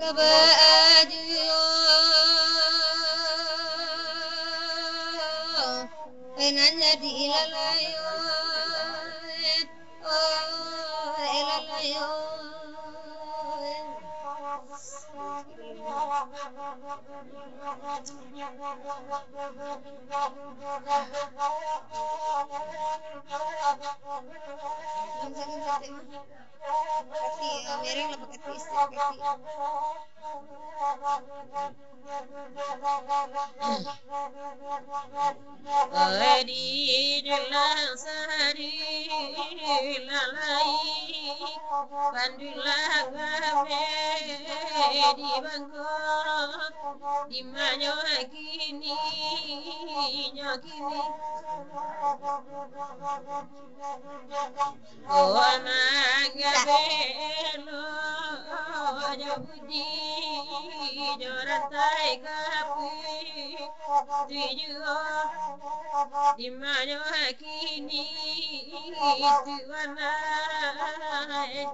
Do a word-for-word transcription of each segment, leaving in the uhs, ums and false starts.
Kabaju yo, nan jadi ilalayo, oh, ilalayo. Kati, ah, mereng lah bakati, isi kati. Oi, di dulang sari lalai, pandulang ame di bangko, di manyo kini, nyo kini. Oh, mangabelo jo budi, jo rantai kapi, tujuo, di manyo kini, tuan ai.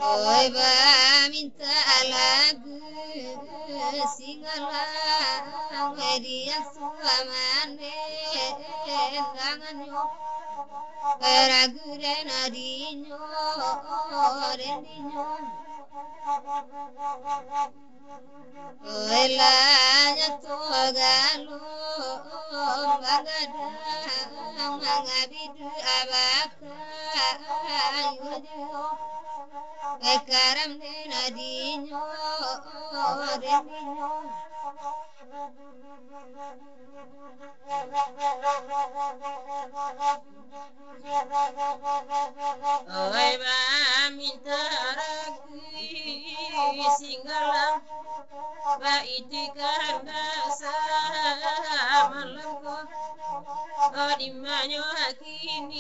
Oi, baminta lagu singgalang, diasuah mandendangannyo, lagu den adinyo, den dinyo. Oi, lah nyato galo bagadang, mangabidu abakah, oi, karam den adinyo, den dinyo. Oi, baminta ragi singgalang, baitu kanda samalam ko. Oh, di manyo kini,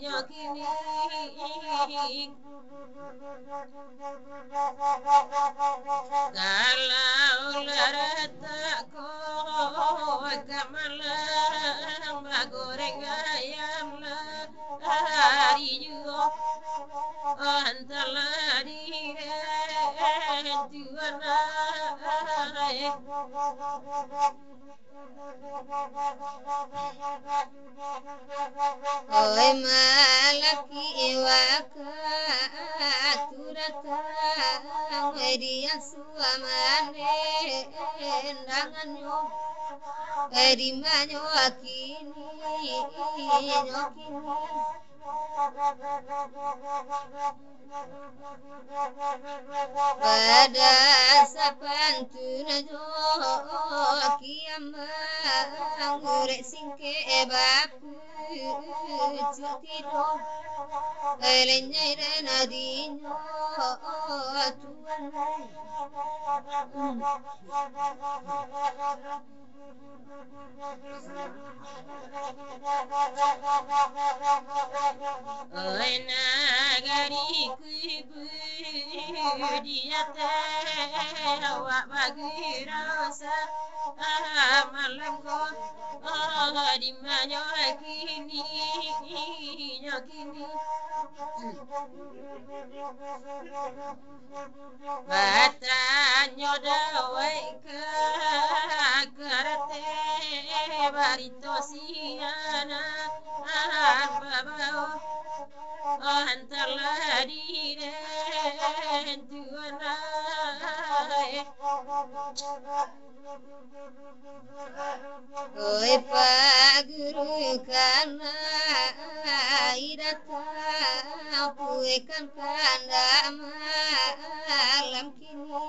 nyo kini. Kalau lah ratak ko ka malang, bagoreng ayam lah ari juo, antalah di den tuan ai. Oi, malaki wakatu datang, diasuah mandendangannyo, di manyo kini, nyo kini. Pada sapantun jo kiambang, urek singkek bapucuak tido, lenyai den adinyo tuan ai. Oi, nagari ku di ateh, awak bagirau samalam ko, oh, di manyo kini, nyo kini. Batanyo dawai ka karate, barito siana babao, antalah di den tuan ai. Oi, Pak Guru, kanai datang, puekan kandak malam. kini,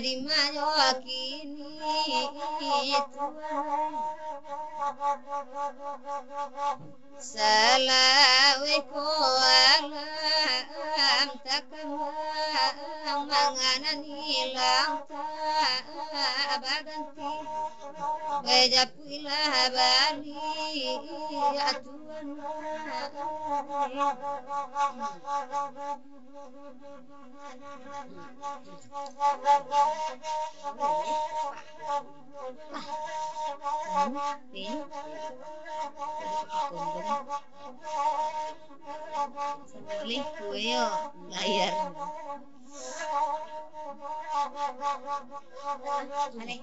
di ma nyo kini Tuhan. Salaweh ko alam takambang, manganani lam tak baganti. Weh japuiklah baliak Tuhan. Boleh kuyo layar. Boleh.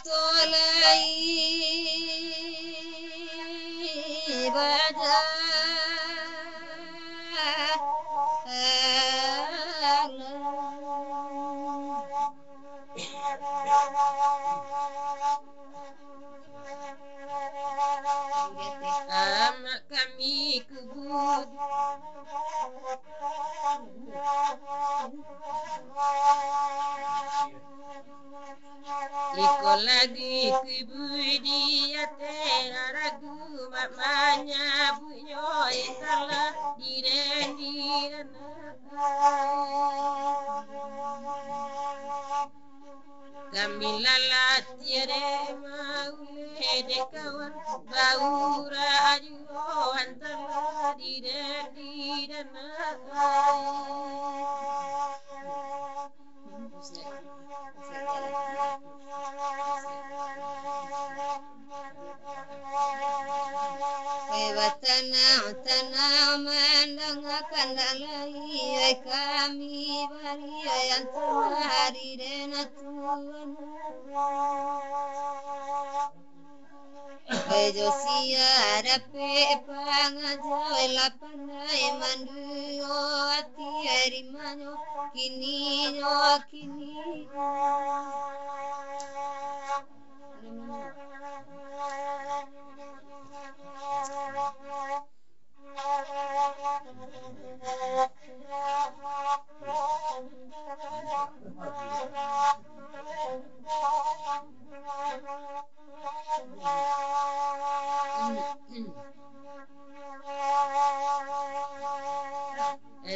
Kamatolai baja. Amak kami kubur. Iko lagi kubur di ateh aragu, mak manyabuiknyo yang salah di den di anak. Kami lalat tiada mauleh dek kawan, baurang juo antara di den di anak. Weh batanang-tanang mandangakan dalai, weh kami bari, weh antara di den Tuhan. Weh jo sia dapek pangaja, weh lah pandai manduo ati, weh di ma nyo kini nyo kini.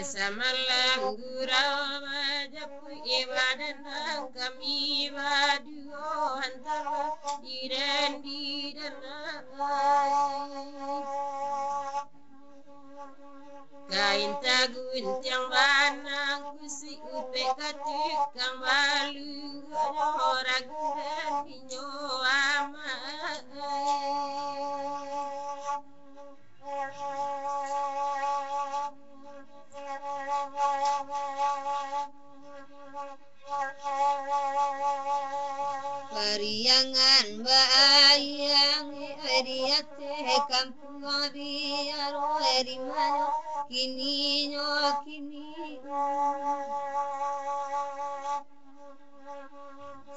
Samalam gurau bajapuik, ibadah nan kami baduo antara di den di anak. Kain tagun tiang banang kusuik, upek ka tukang balunggoknyo, ragu den inyo amak. Pariangan baayang di ateh kampuang biaro, di ma nyo kini nyo kini.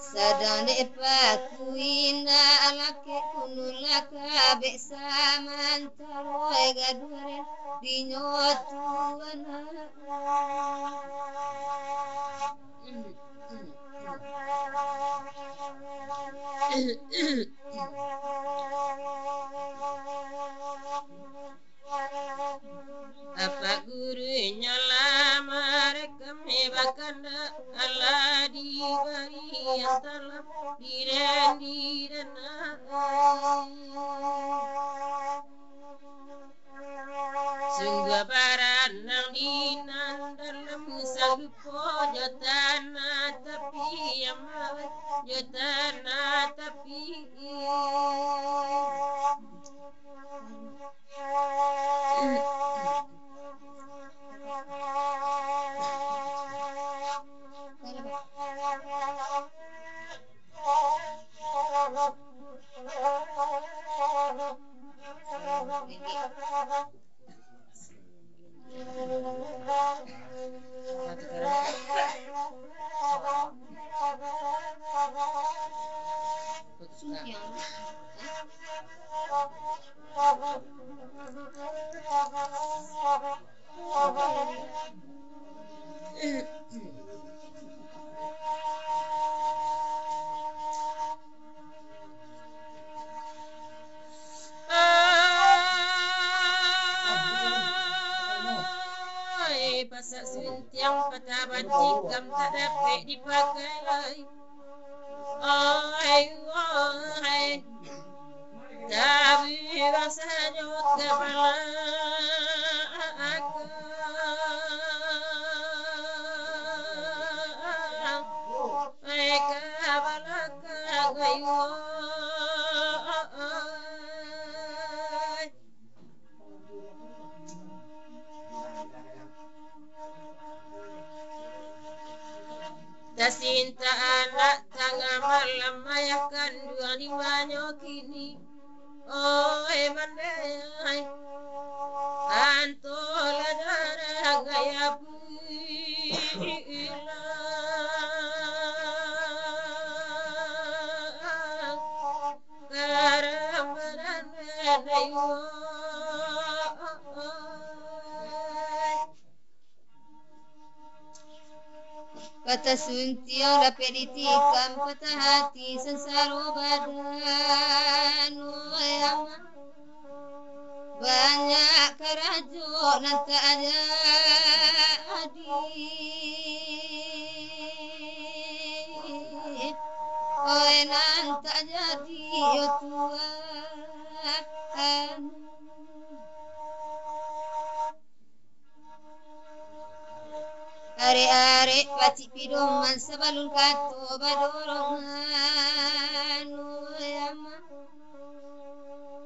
Sadang dek paku indak lakek, kunulaka bek samantaro, gaduah den dinyo Tuhan. Apak gurunyo lah marekam, bakandak alah dibari, antara di den di anak. Sungguah baranang di nan dalam, salupo jo tanah, tapi amah jo tanah tapi. Ai, pasak suntiang patah batikam tak dapek dipakai lai. Ai, ai, tapi rasanyo kapalo akang. Ai, ka balakang, ai, ai. Tasinta anak tangah malam, ayah kanduang di manyo kini. Oi mandeh, antolah darah gaya pulang. Karamadan daiwo. Patah suntiang dapek ditikam, patah ati sansaro badan. Woi ama, banyak karajo nan tak jadi. Woi nan tak jadi, yo Tuhan. Arek-arek pacik pidoman sabalun kato badorongan, oi ama.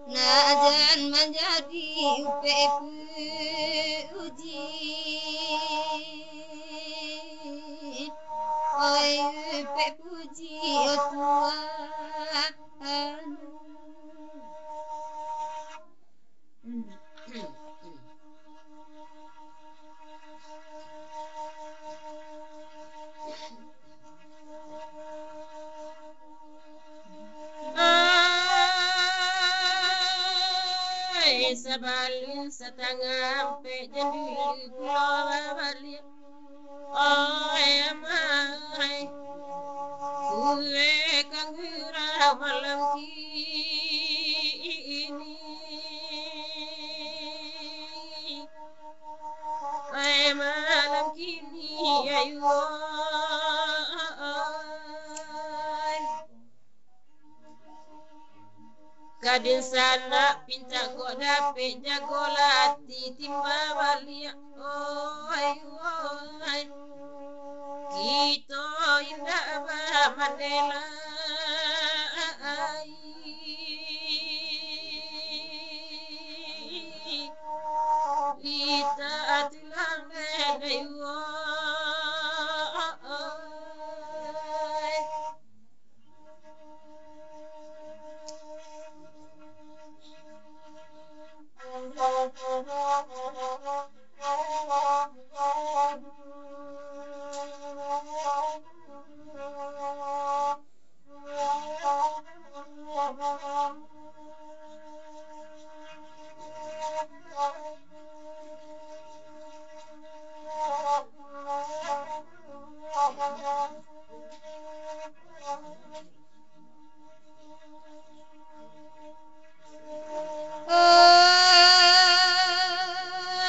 Nak jan manjadi upek puji, oi upek puji, yo Tuhan. Ai, sabalun satangah ampek jan dulu pulo babaliak. Oi ama, kue kangura malam kini. Oi malam kini, ayo. Ka den sanak pintak kok dapek, jagolah ati timba baliak. Oi, oi, kito indak bamandeh lai. Lita tulang dek daiwo.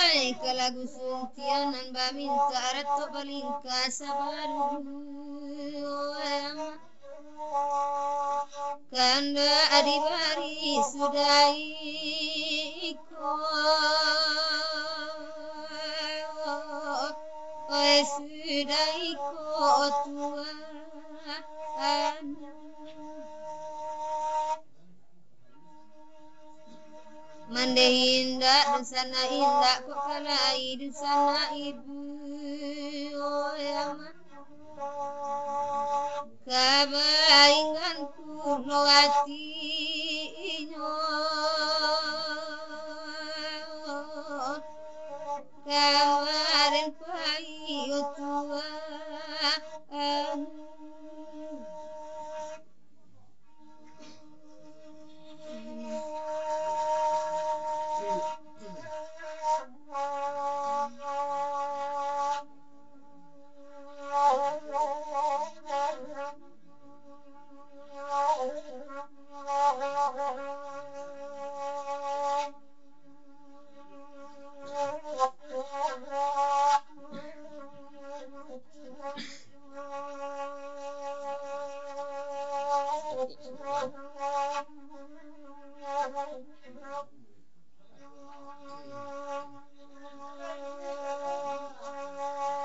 Ai, kalagu suntiang nan bamintak ratok balingka sabalun. Kandak dibari sudah iko, oi, sudah iko, Tuhan. Mandeh indak, dunsanak indak, kok kalai dunsanak ibu. Oh, ya, ma. Kabaingan pulo ati inyo. Kamaren pai yo tuan.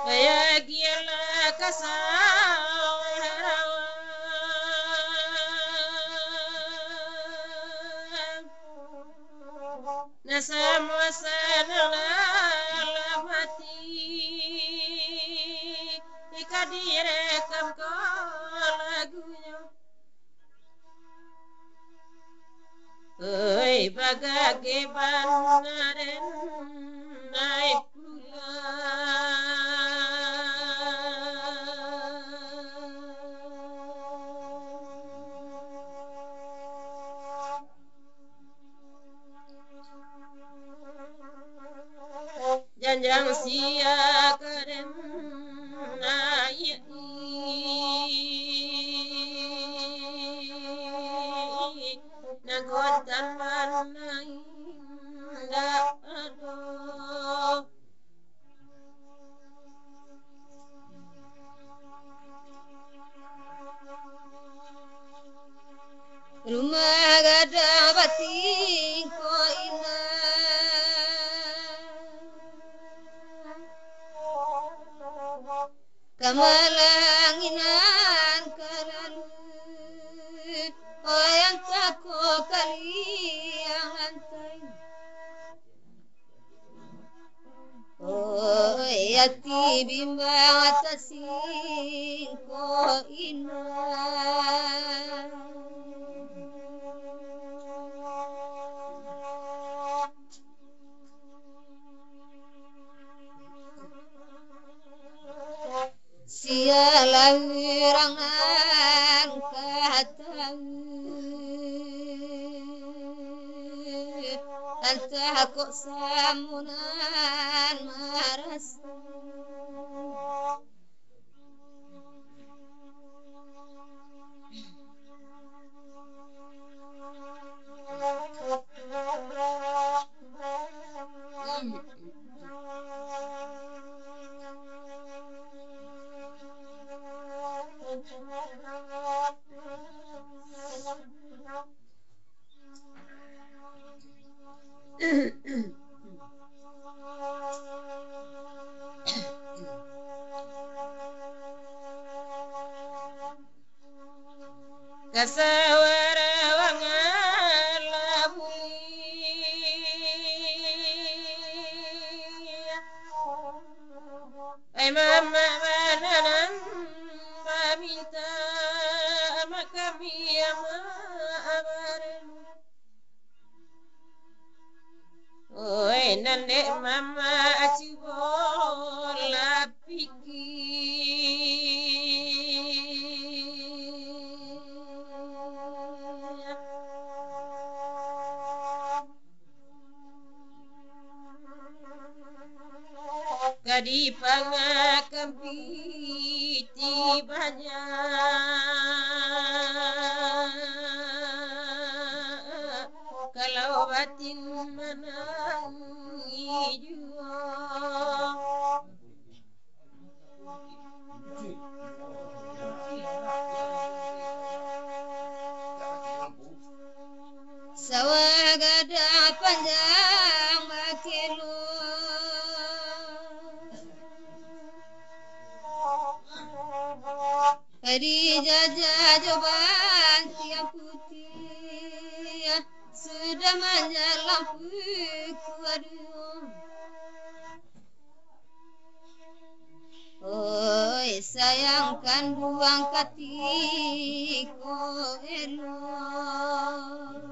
Bayagialah ka sawah rawa. Nan samua sanang lah, lah mati, ka direkam ko lagunyo. Oi, bagageh bana den, naik pulang. Janjang sia ka den naiak-i, nan gontan bana indak ado. Rumah gadang batingko inang, kamalanginan ka lalu, wayang tako kaliang lantai. Oi, ati bimbang tasingko inang. Sialah urang nan ka tahu, antah kok samo nan maraso. Ka sawara wangan lah buliah. Ai mamak bana nan maminta, mamak kami amak abarelu. Oi, nan dek mamak cubo lah pikia. Ka dipangakan piti banyak, kalau batin manangih juo. Sawah gadang panjang bakelo, dijajah jo bantiang putiah. Sudah manyalang pukua duo. Oi, sayang kanduang katiko elok.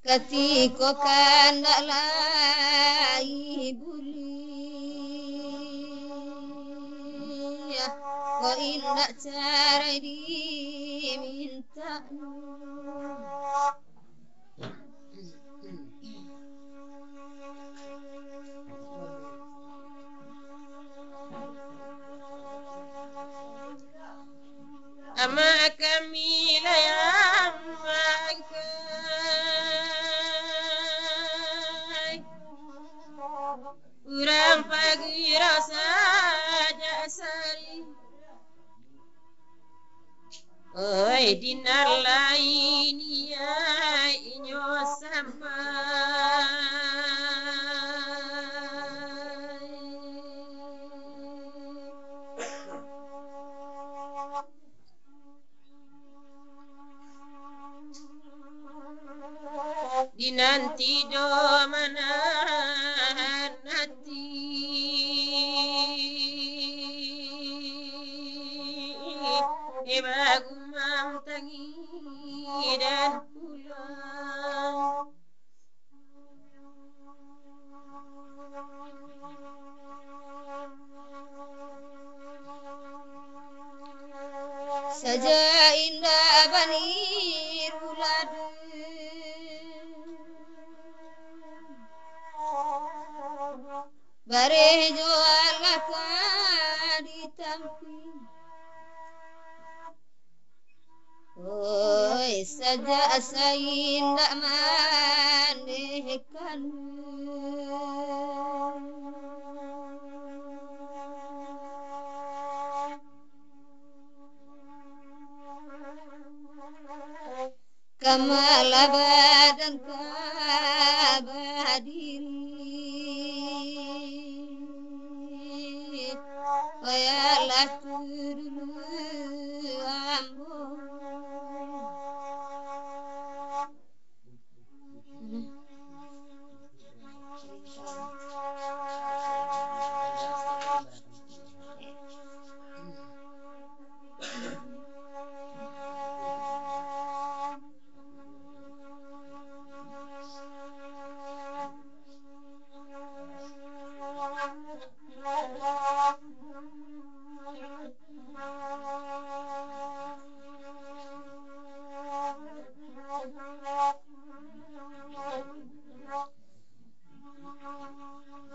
Katiko kandak lai buliah, kok indak carai dimintaknyo. Amak kami lah, amak angkai, urang Pagira sajak sari. Oi, dinan lai niaik inyo sampai. Dinan tido manahan ati, bagumam tangidan pulang. Saja indak baniru ladun, bareh jo alah ka ditampi. Oi, sajak sain dak mandeh kanu. Kamalah badan ka badiri, bayalah tu dulu ambo.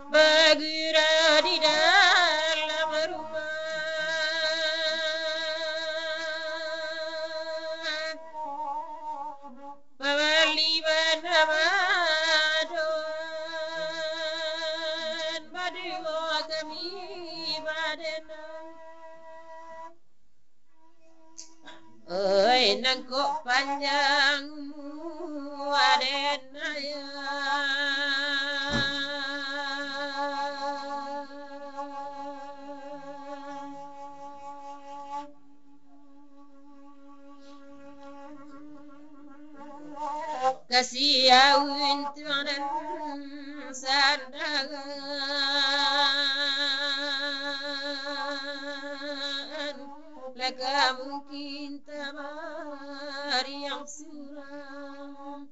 Bagira di dalam rumah, babali banama doan, baduo kami badenang. Oi, nangkok panjang umua den ayah. Kasih aun tuang dan sandangan, laka mungkin tabariang surang.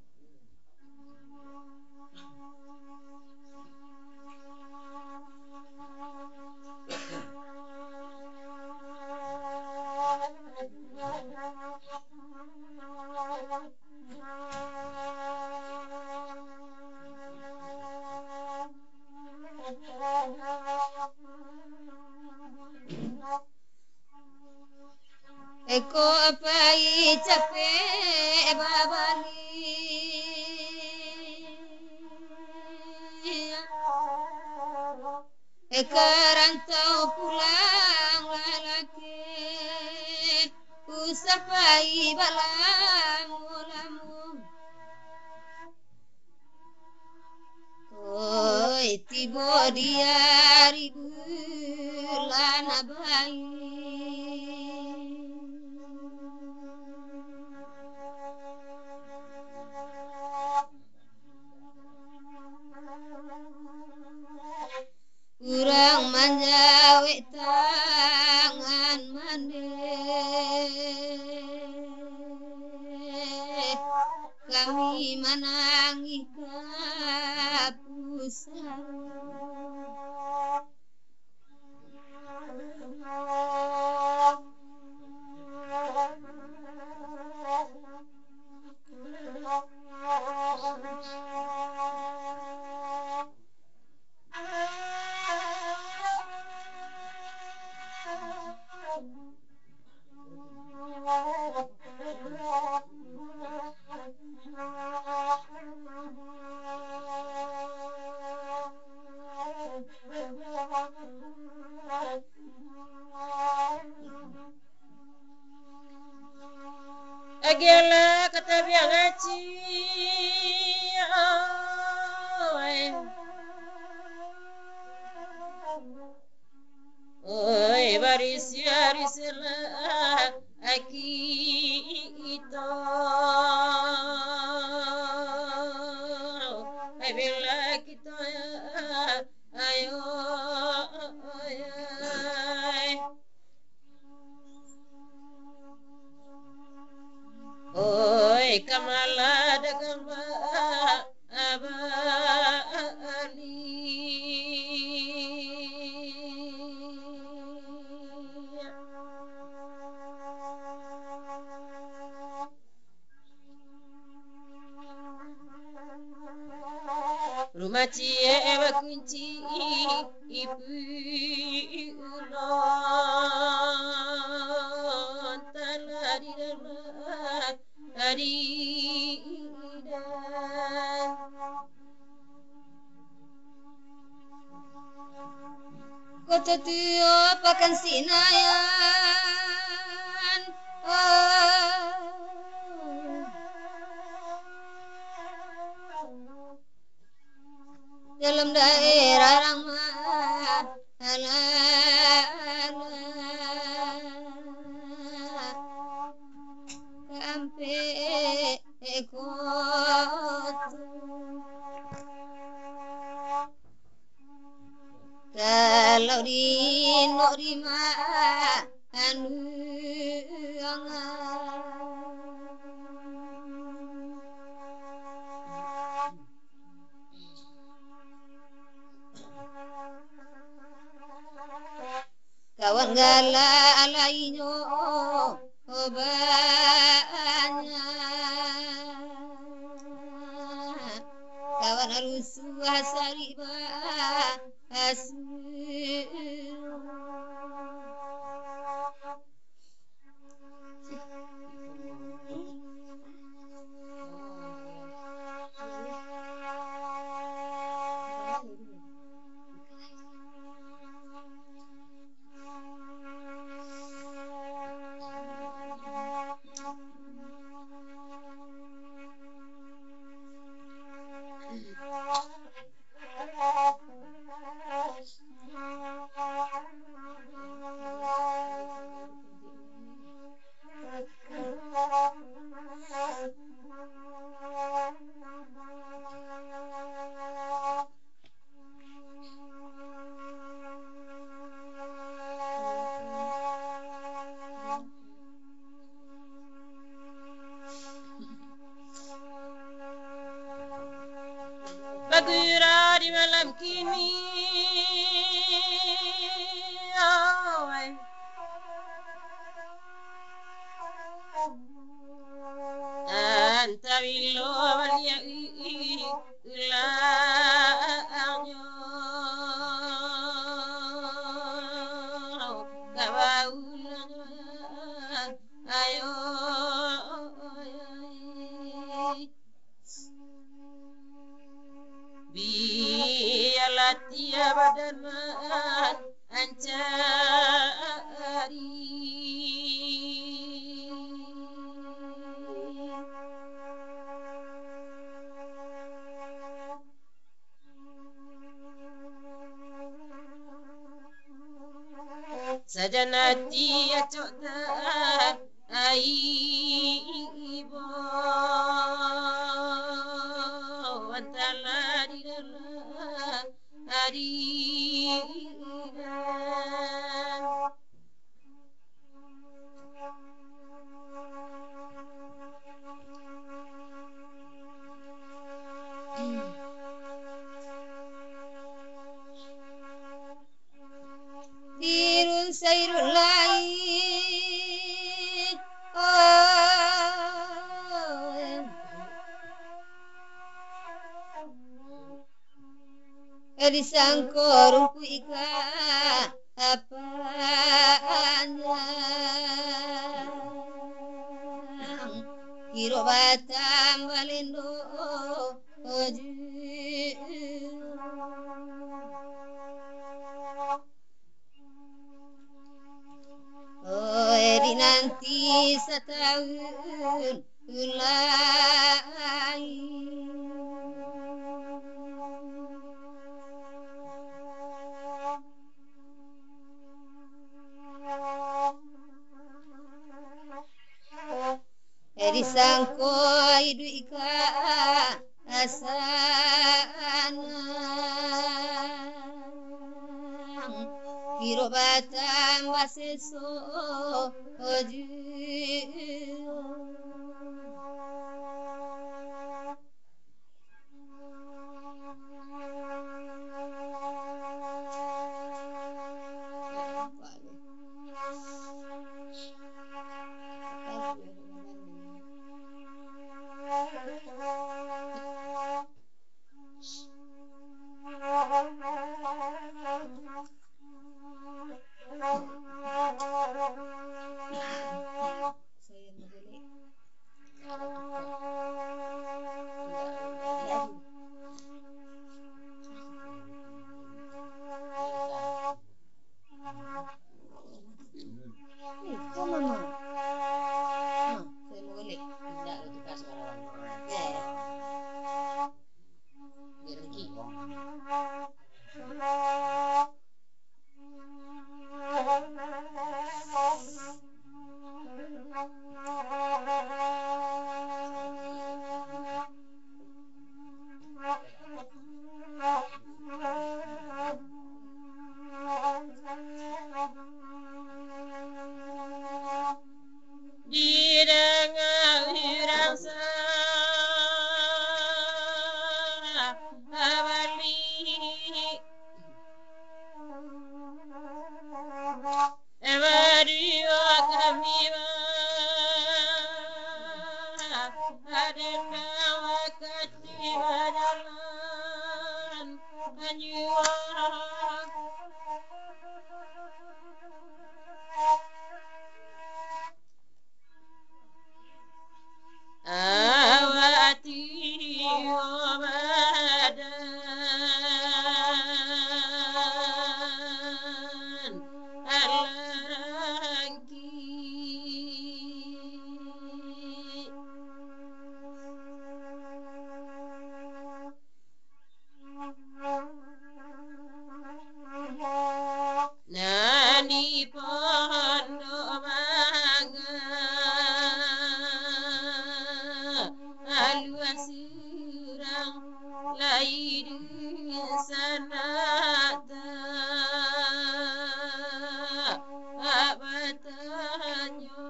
Iko pai capek babali, iko rantau pulang lalaki, usah pai balamo-lamo. Oi, tibo dia ari bulan abai. Urang manjawek tangan mandeh, kami manangih ka pusaro. Agiahlah ka tabiang aci, oi. Oi, barisiah, risiahlah aki kito. Oi, bila kito, ayo, oi. Oi, kamalah dagang ba-, bali. Rumah ciek bakunci ipuik ulun, talah di dalam aridan. Koto tuo pakan Sinayan, oh. Dalam daerah Rangma-, alah, alah, ka ampek koto. Kalau di nagari ma-, anu, angan. Kawan galak lainyo banyak, kawan rusuah sarik basuo. Bagirah di malam kini, oi. Antah bilo baliak ulangnyo, ka baulangnyo, ayo, ayo. Bialah tiap badan mancari. Sajan ati acok ta aibo, antala di dalam adi. Irun sairun lai, oh. Disangko rumpuik ka apa anjang, kiro batambah lendo juo. Oi, di nanti satahun lai. Eh, disangko iduik ka asa anang, kiro batambah seso juo. Didanga urang sabali. Badua kami ba-, adenda wakati bajalan anjuang. Awak tigo badan alarangki. Nan di pondok manga, alua surang lai dunsanak tak batanyo.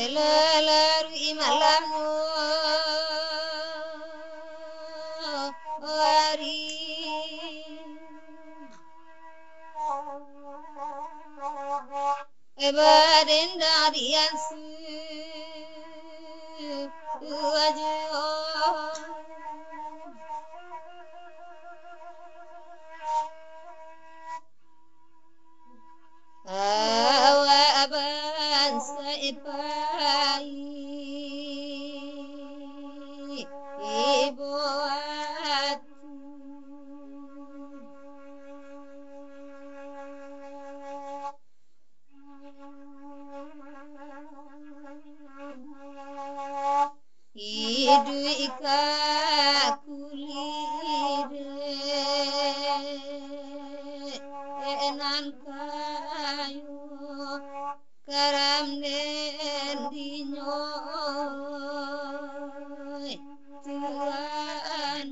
Lah laruik malam hari. Badendang di ansu ajo. Awak bansaik pai ibo ati. Ka kulirek nan kayo karam den dinyo, Tuan.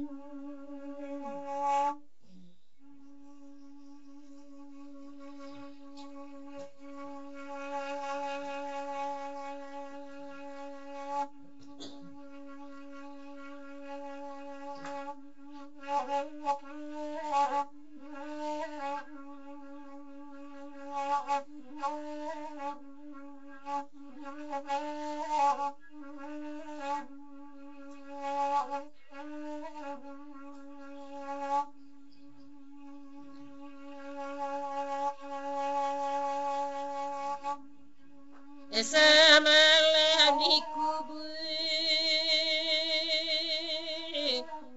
Samalam di kubuik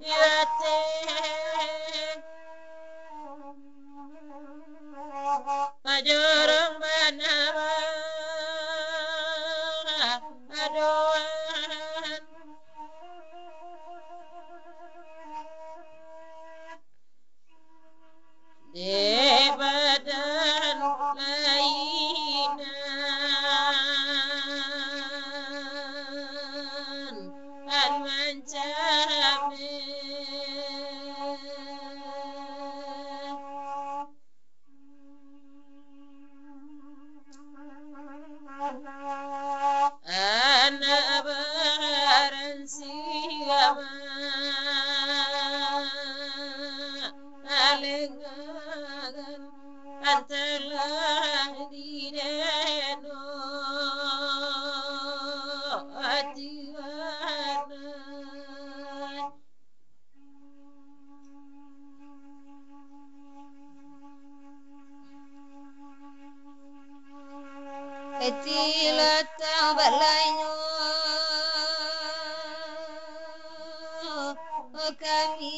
ateh, pajorong bana adoan. Dek badan lainan an mancameh. Anak baransia ma alengagan antalah di deno ati anak. Etilah tang balainyo kami.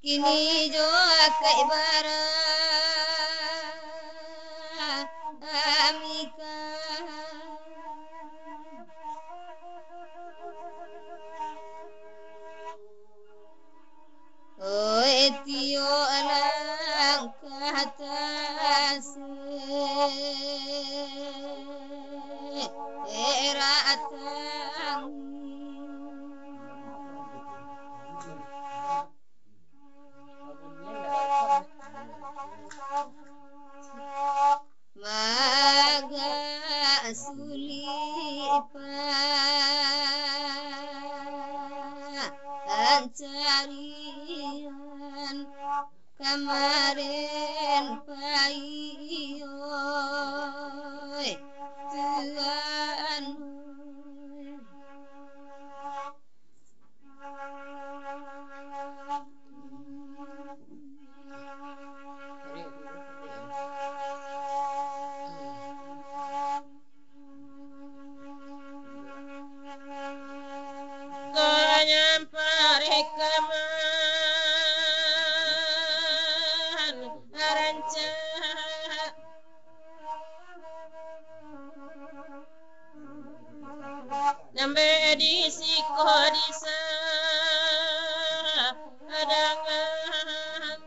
Kini jo akai bara amika. Oi, tiok langkah tasik, eratang. Magak sulik pancarian kamaren pai, oi, Tuan. Kanyam parekaman rancak. Nambah di siko disadangan.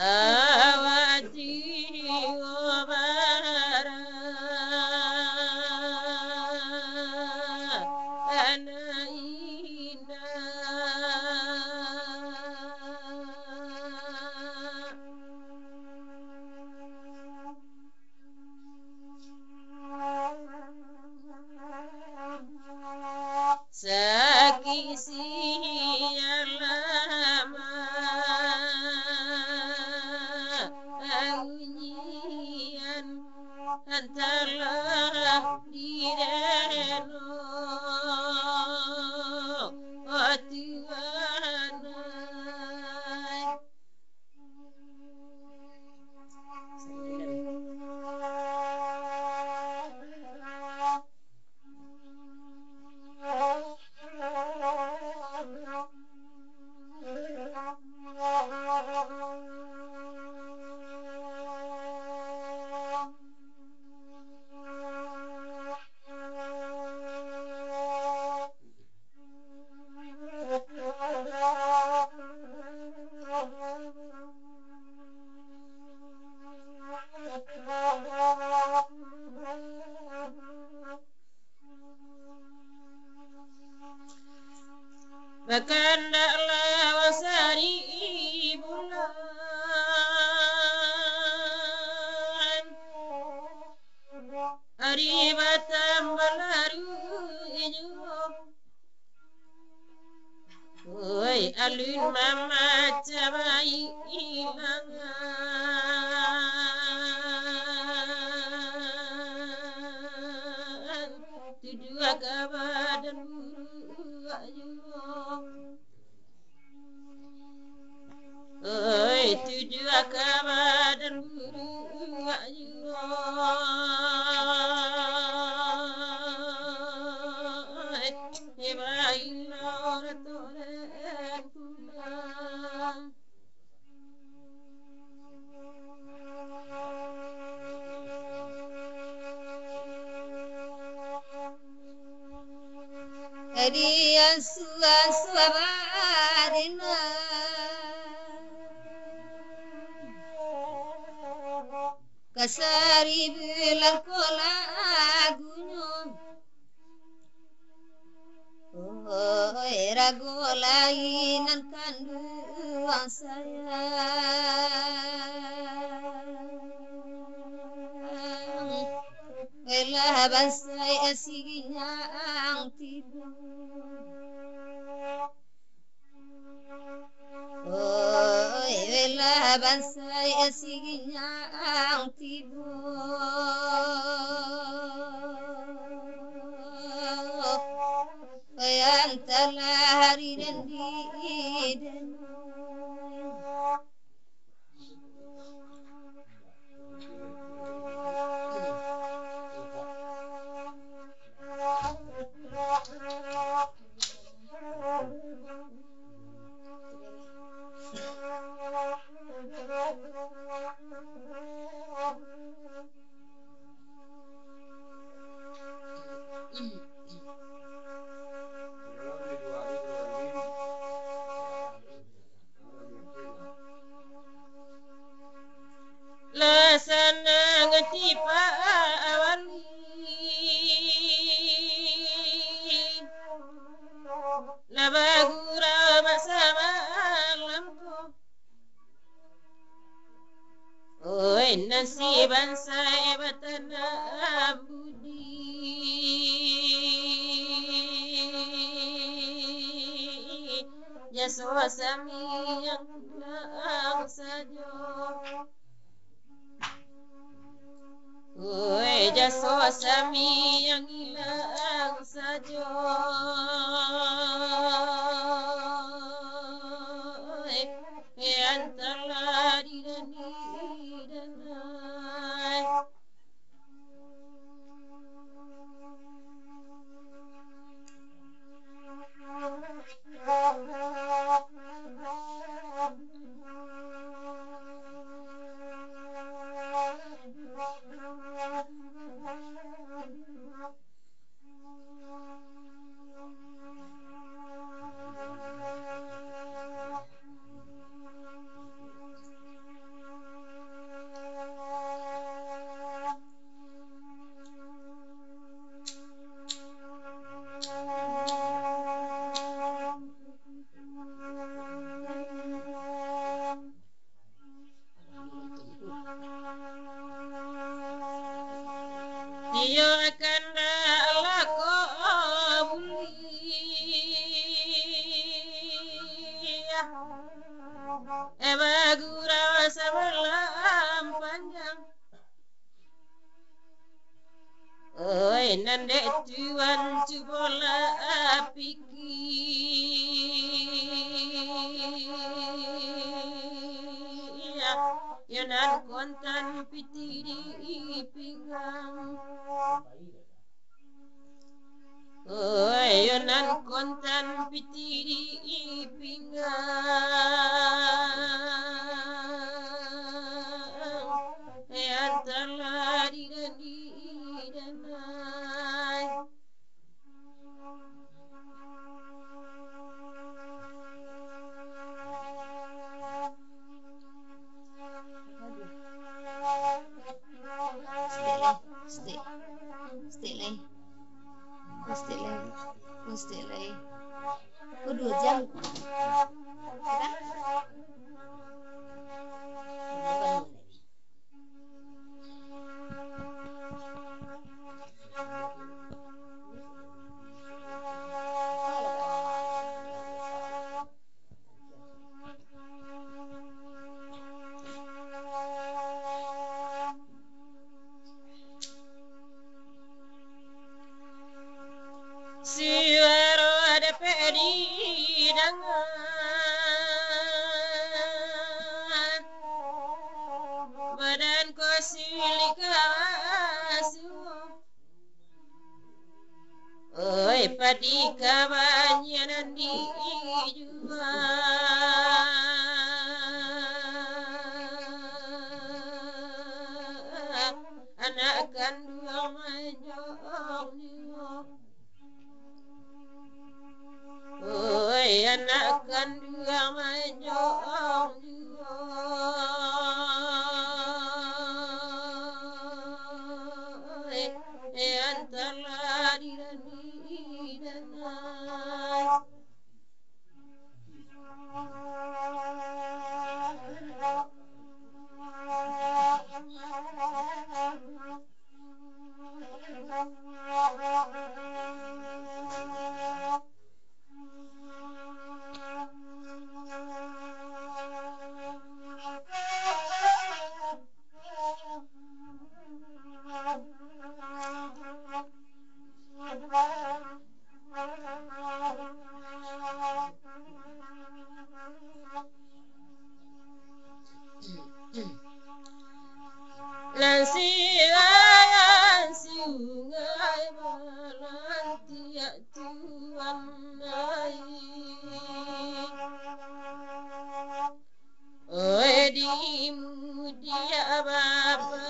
Awak tigo bara anak indak. Bakandaklah wang saribulan, ari batambah laruih juo. Oi, alun mamacah bailangan. Tujuah ka badan buruak juo. Oi, tujuah ka badan buruak juo. Oi, ibailo rato den pulang. Jadi ansuang-ansuang badena, kasari bilang ko lagunyo. Oi, rago lai nan kanduang sayang. Welah bansai asiginyang tibo. Oi, welah bansai asiginyang tibo. Oi, antalah hari dan di den. Lah sanang ati Pak Wali, lah bagurau basamalam ko. Oi, nan si bansai batanam budi, jaso samiang pulang sajo. Oi, jaso samiang ilang sajo. Oi, antalah di den di den ai. Iyo akan dak lako buliah, eh, bagurau samalam panjang. Oi, nan dek tuan cubolah pikia, yo nan kontan pitih di pinggang. Oi, yo nan kontan pitih di pinggang, eh, antalah di den di den ai. Sedek lai, sedek. Sedek lai. Sedek lai. Sedek lai. Dua jam. Suaro dapek didanga, badan ko sulik ka basuo. Oi, padi kabanyanan dijua, anak kanduang manjoong juo. Oi, anak kanduang manjoong juo. Eh, antahlah di dan di danai. Nan siayan sungai balantiak tuan ai. Oi, di mudiak Bapa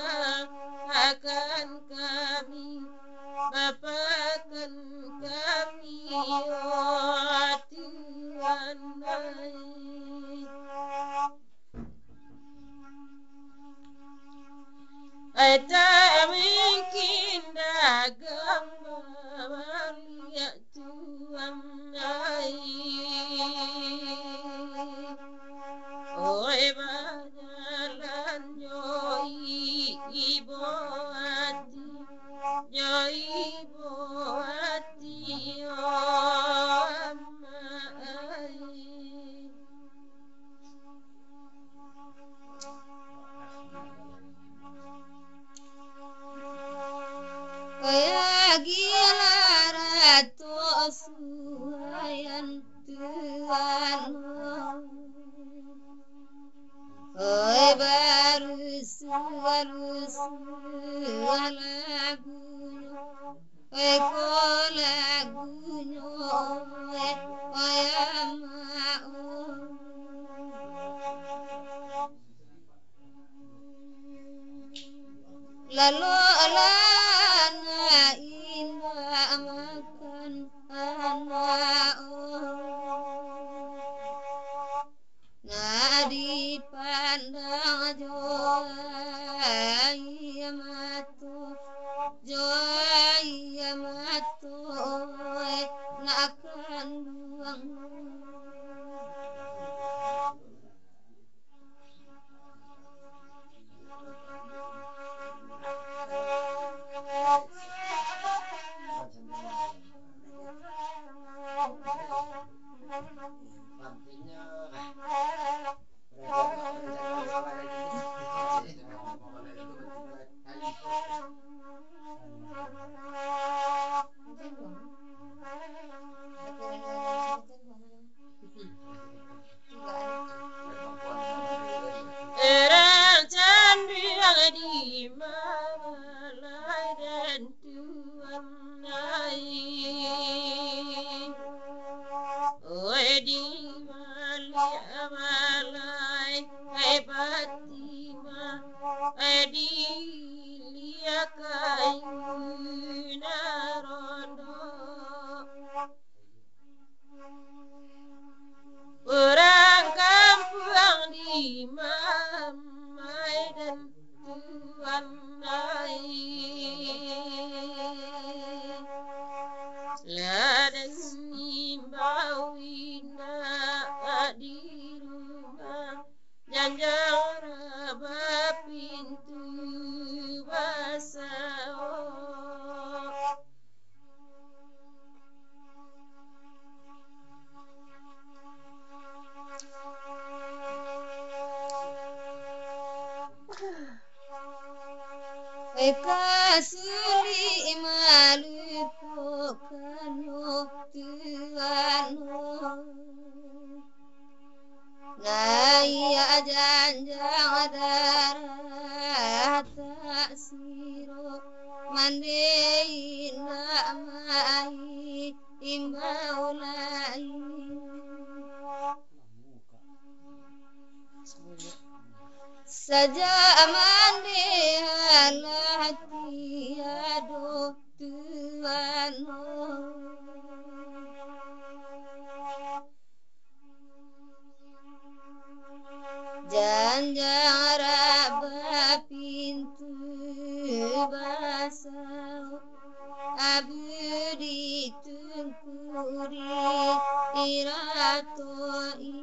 akan kami, Bapa akan kami, oh Tuhan ai. Ai, tak mungkin dagang babaliak Tuhan ai. Oi, bajalan jo ibo ati, jo ibo ati, oh Amak ai. Kaya gila rato suayan Tuhan. Oi, barusu-barusu lagunyo. Oi, ko lagunyo, oi, oi, Amak, oi. Lalok lah nak indak makan, Amak, oi. Nak dipandang jo aia mato, jo aia mato, eh, nak kanduang. Urang canduang di mabalai den tuan ai. Oi, di baliak balai, ai Fatimah, ai di liak kayu nan rontok. Urang kampuang di mamai den tuan ai. Lah den imbau Ka sulik malupokan nyo tuan. Naiak janjang darah tak siro, mande indak maimbau lai. Sajak mande alah tiado tuan. Janjang raba pintu basau, abdi tungkuri iratoi.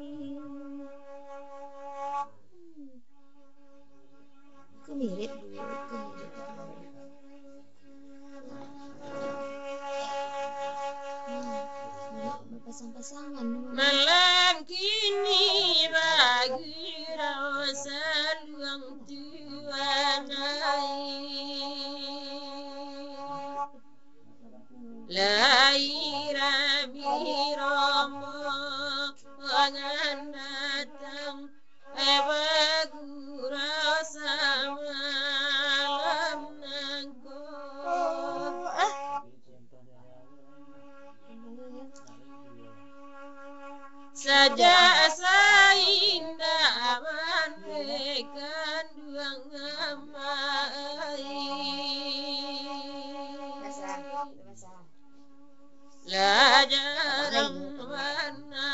Aku mirip dulu, aku mirip dulu. Hmm, berpasang-pasangan. Malam kini bagirau saluang tuan ai. Lai rami rombongan datang, eh, bagurau samalam nangko. Sajak saindak mande kanduang amai. Lah jarang bana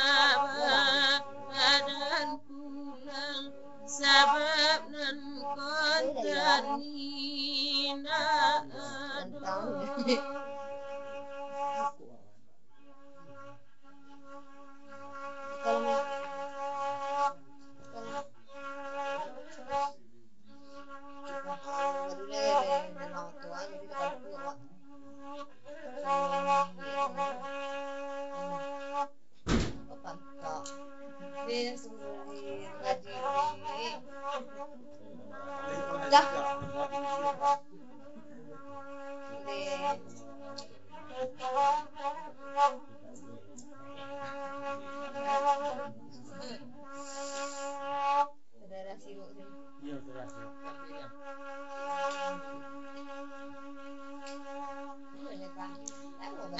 badan pulang, sabab nan kontan indak ado. Dah.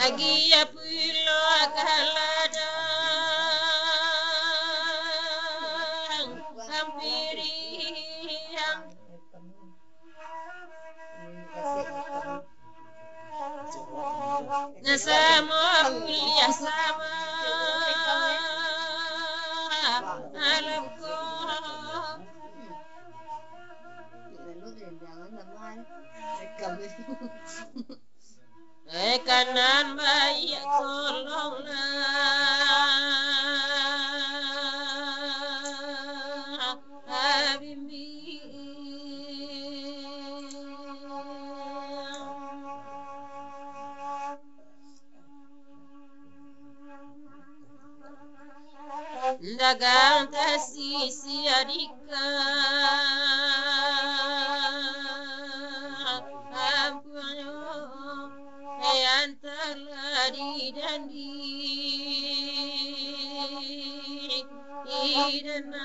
Agiah pulo ka ladang ampiriang. Nasamo uliah sama alam ko. Eh, kanan baiak tolonglah, Habibie. Dagang tasisi adika, ampunyo, yang telah dijanji, idanai.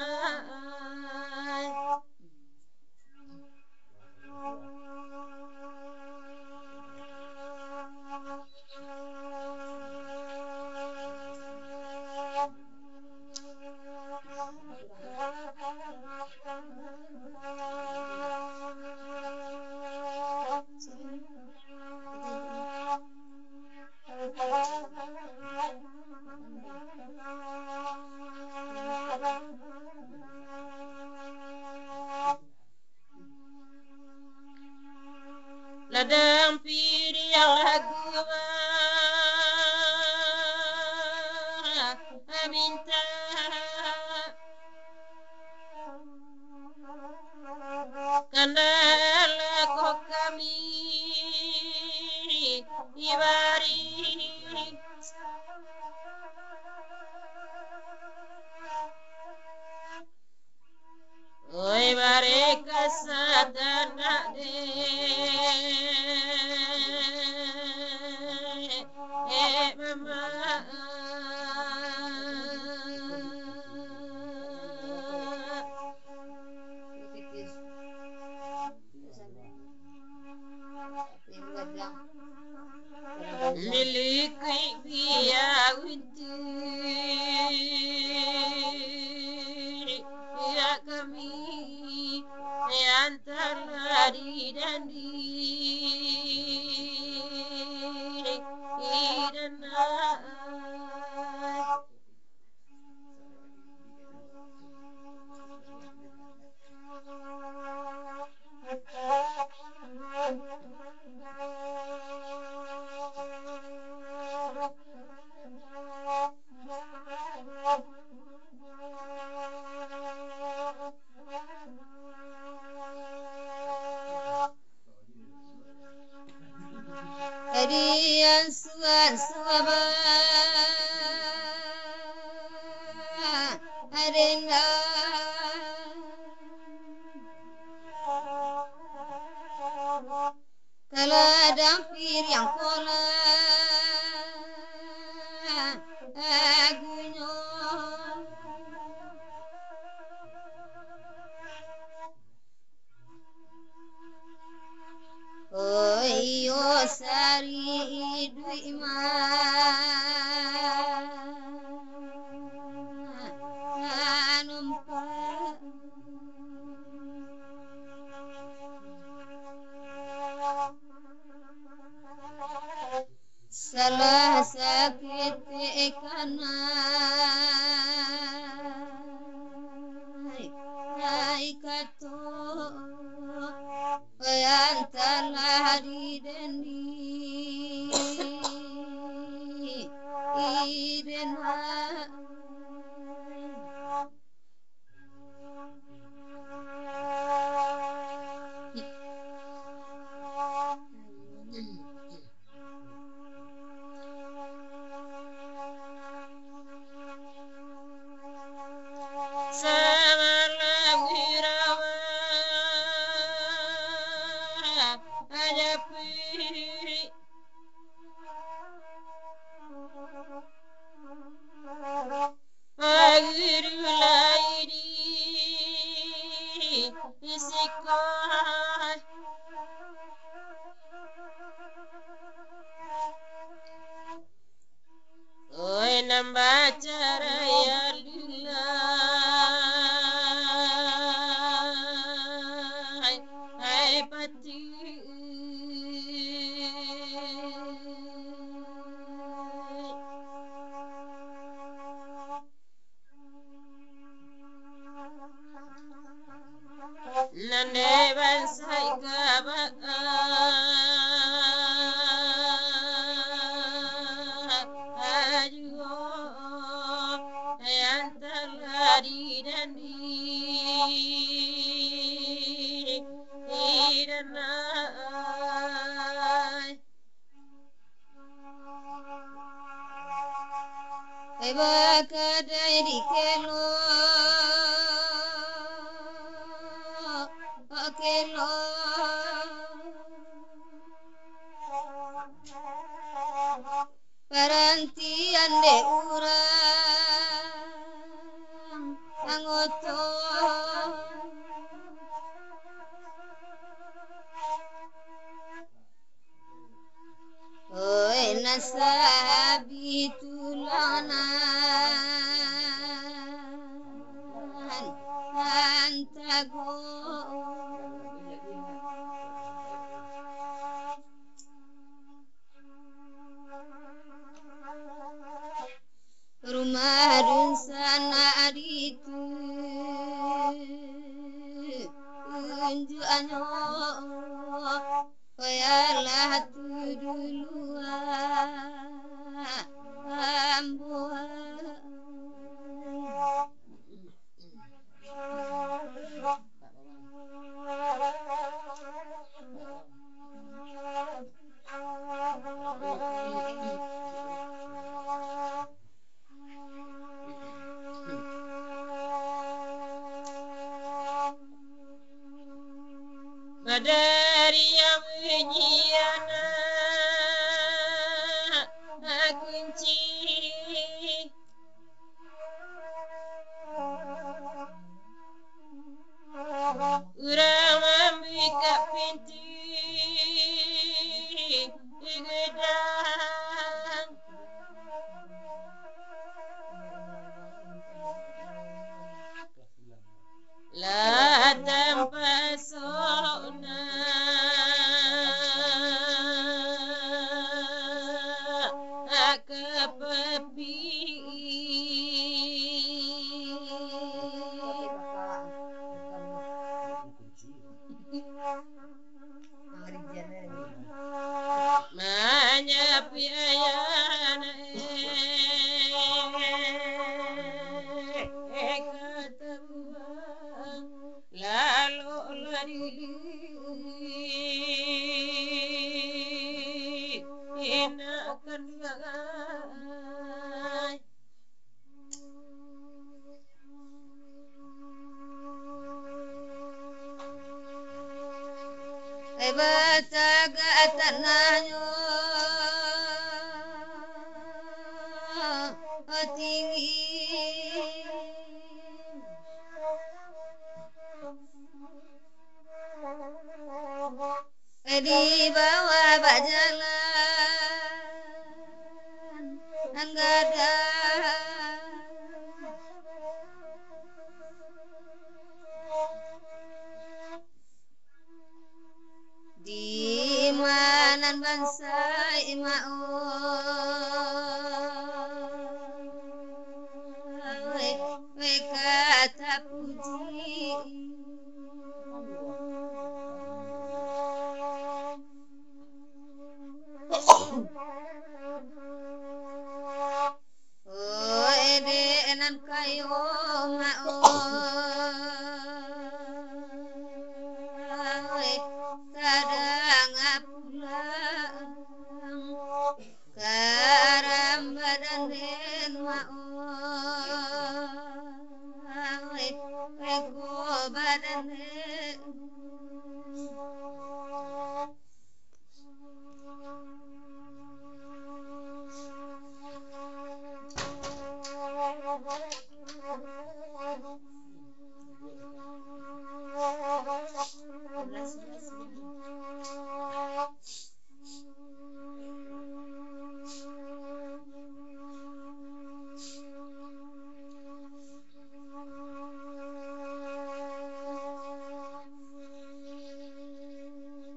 Ladang piriang lagu minta, kandalah ko kami ibari. Oi, bareka satanak de. Miliki biya unti ya kami yang telah didandi. Ari asuah-asuah barendah, kaladang piriang kolah agunyo. Oh iyo, sari iduik manumpak. Salah saketek kanai, ai kato yang talah didandi, idenai. Samalam irama ajapi. Paguru lai di siko. Oi, nan bacarai alulah, hai pati. Nan dek bansai ka baa, ajuo yang talah didandi, idanai. Ai bakadai dikelok, kelok. Parantian dek urang angoto. Oi, nan sabi tulanan antago. Rumah dunsanak ditu unjuaknyo, koyalah tu duluan ambo. Badari yang bunyi anak kunci. Urang mambukak pintu gedang. Kapapi. Manyapi ayana, eh, katabuang. Lalu lari, indak kanduangan. Eh, batagak tanahnyo tinggi. Di bawah bajalan gadang. Di manan bansaik maoh, weh, weh, ka tapuji. Oi, dek nan kayo maoh, sadang pulang. Karambadan den maoh, reko badan den.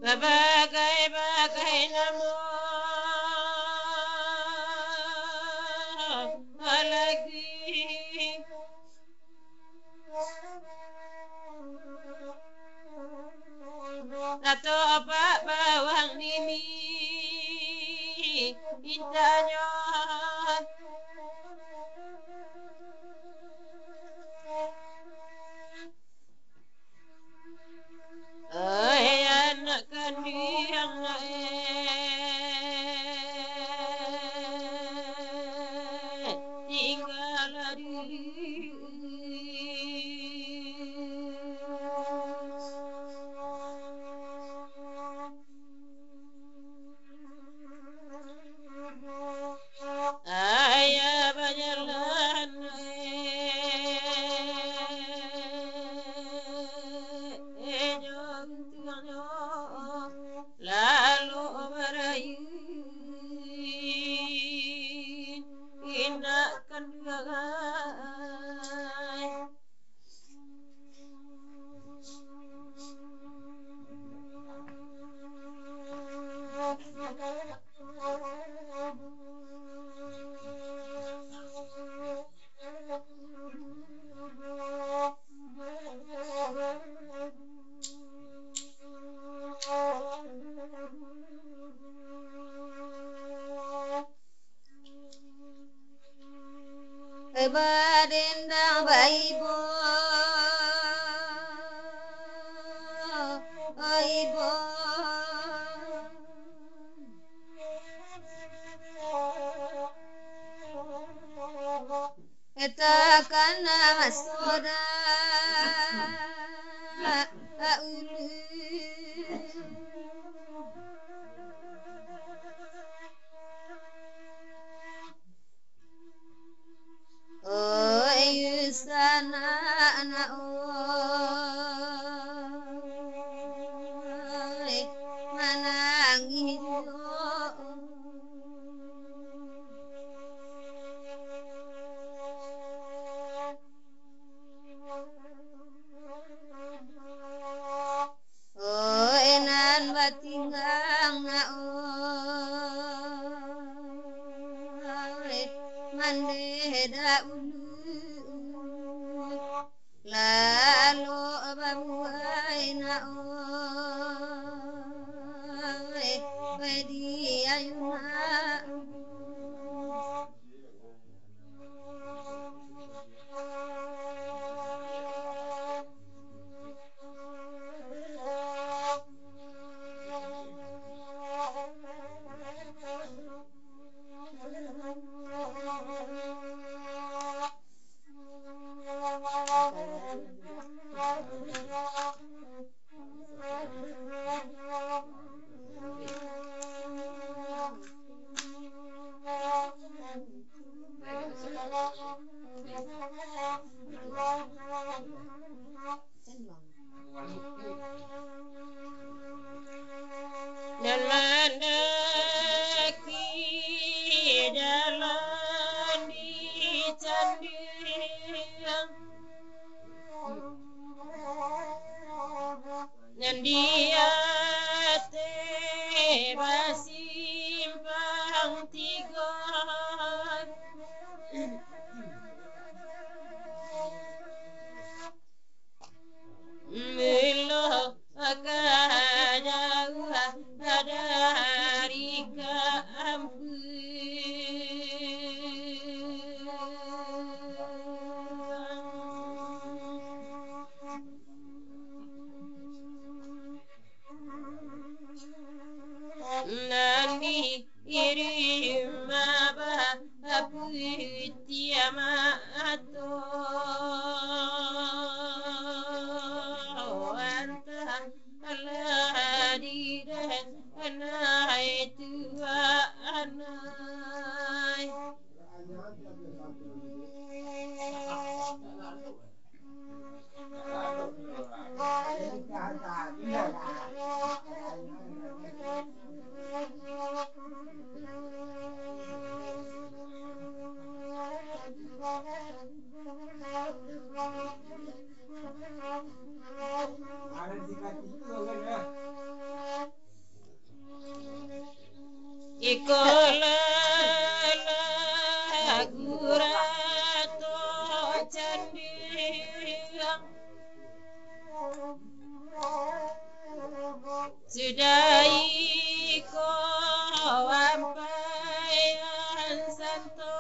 Babagai-bagai namo lagi. Tatopak bawang nini intanyo. Ai anak kandiang, eh, tinggal diri. Ayah bajalan, eh, jo guntuangnyo, lalu barain, indak kanduangan. Badendang baibo, ibo. Takana masoda ulu. Oi, sanak-anak, oi, manangih juo. Andeh daulu, lalok babuai nak oi, oi di ayunan. Nan mandaki jalan di candiang, nan di ateh basimpang tigo. Milo ka jauah dari ka ampuang. Nan di iri mabah putiah mato, antah lah di den anai tuanai. Iko lah lagu rato candiang. Sudah iko ampaian santo.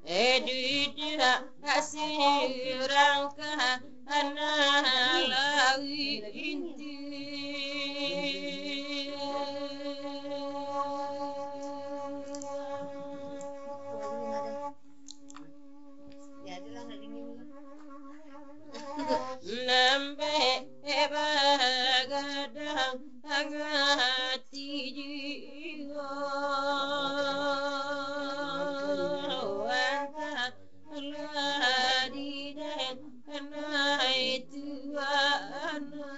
Eh, duduak sirangkah anak lawi inti. Nambah bagadang angati jiwa, antah lah di den anai tuanai.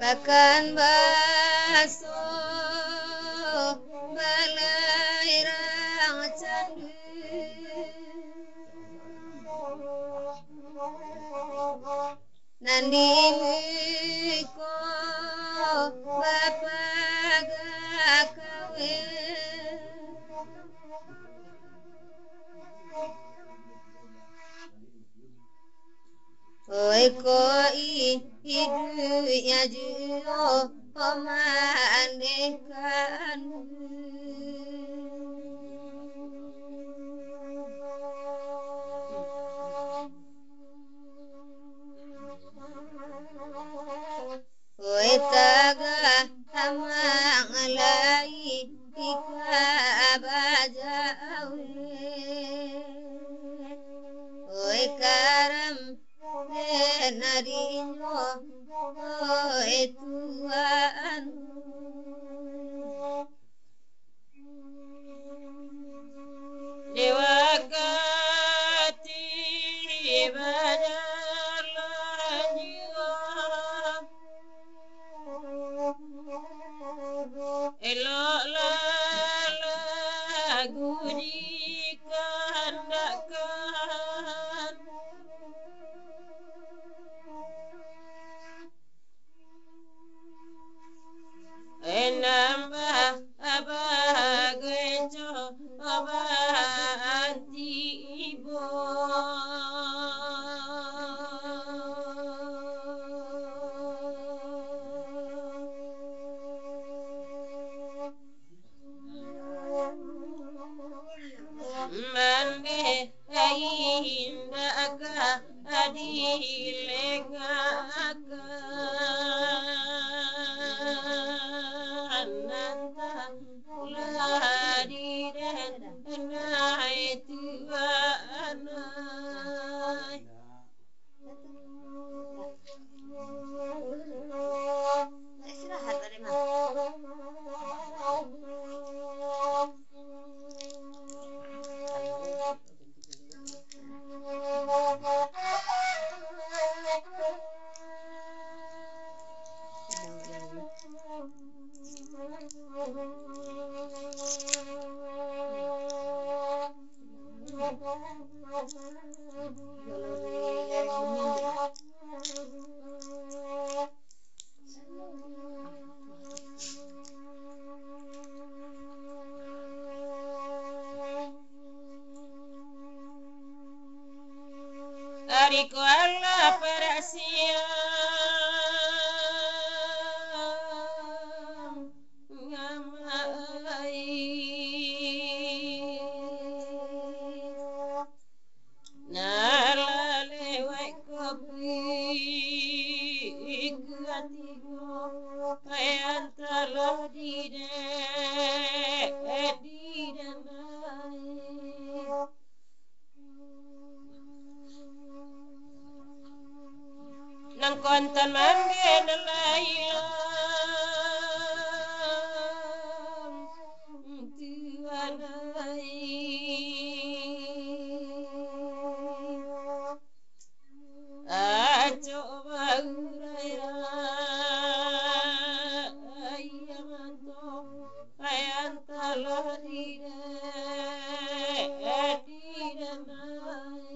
Pakan baso balairang candu, nan di muko bapagakawin. Oi, ko i-, iduiknyo juo ko maandekan. Oi, tagah amang lai ika bajawe. Oi, karam den adinyo, oi, tuan. Lah di den nai tuanai. Istirahat tadi mah. Ari ko alah parasiang amak ai. Nah, lah lewat kopi katigo, antah lah di de-, di den ai. Nan kontan mambe nan lai lah tuanai. Acok baurai-rai, antah lah di de-, di den ai.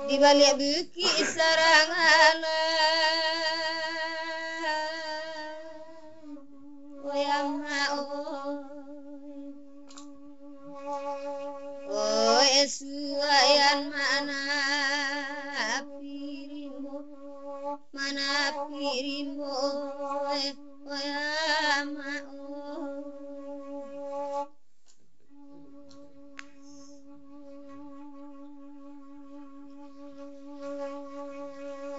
Di baliak bukik sarang alam, oi amak oi. Oi, suaian manapi rimbo, manapi rimbo, oi, oi, amak, oi.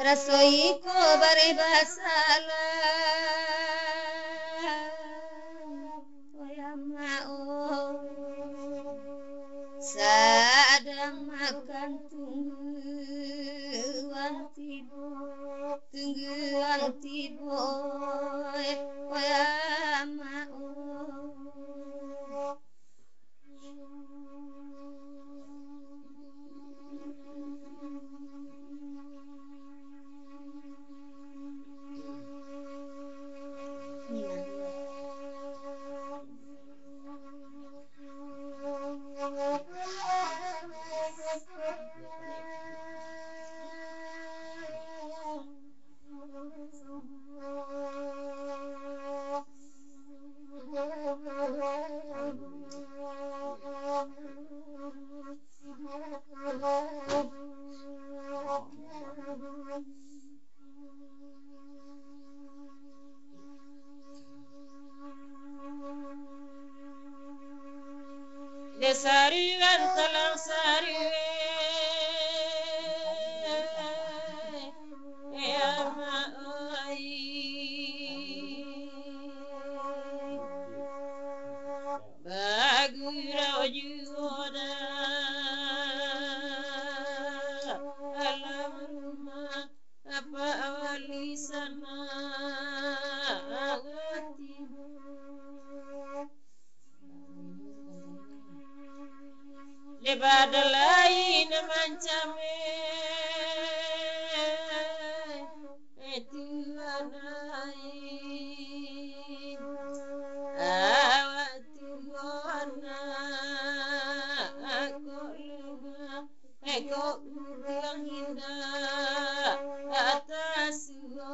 Raso iko bareh basalah, oi amak oi. Sadang makan tungguan tibo, tungguan tibo, oi amak oi. Dek saruan talang saruan, eh, amak oi. Bagurau juo dah alam rumah. Apa wali sanang atimu? Dek badalai nan mancameh, eh, tuanai. Awak tuan nak Ko urang indak atas suo.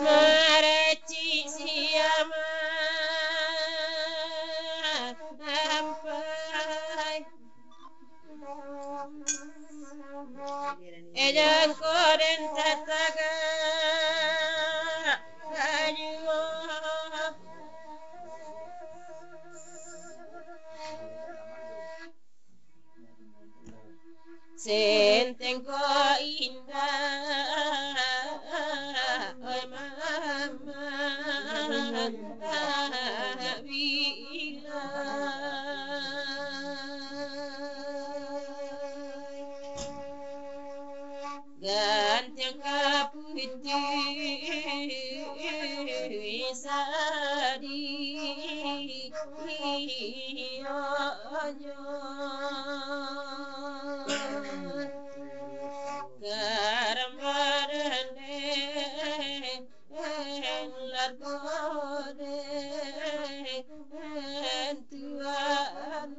Maracik siama ampai. Ejang ko den tatagak juo. Senteng ko indak, oi mama, bila gantiang ka putuih sadih. Karamba dendeng, largo den tuanai.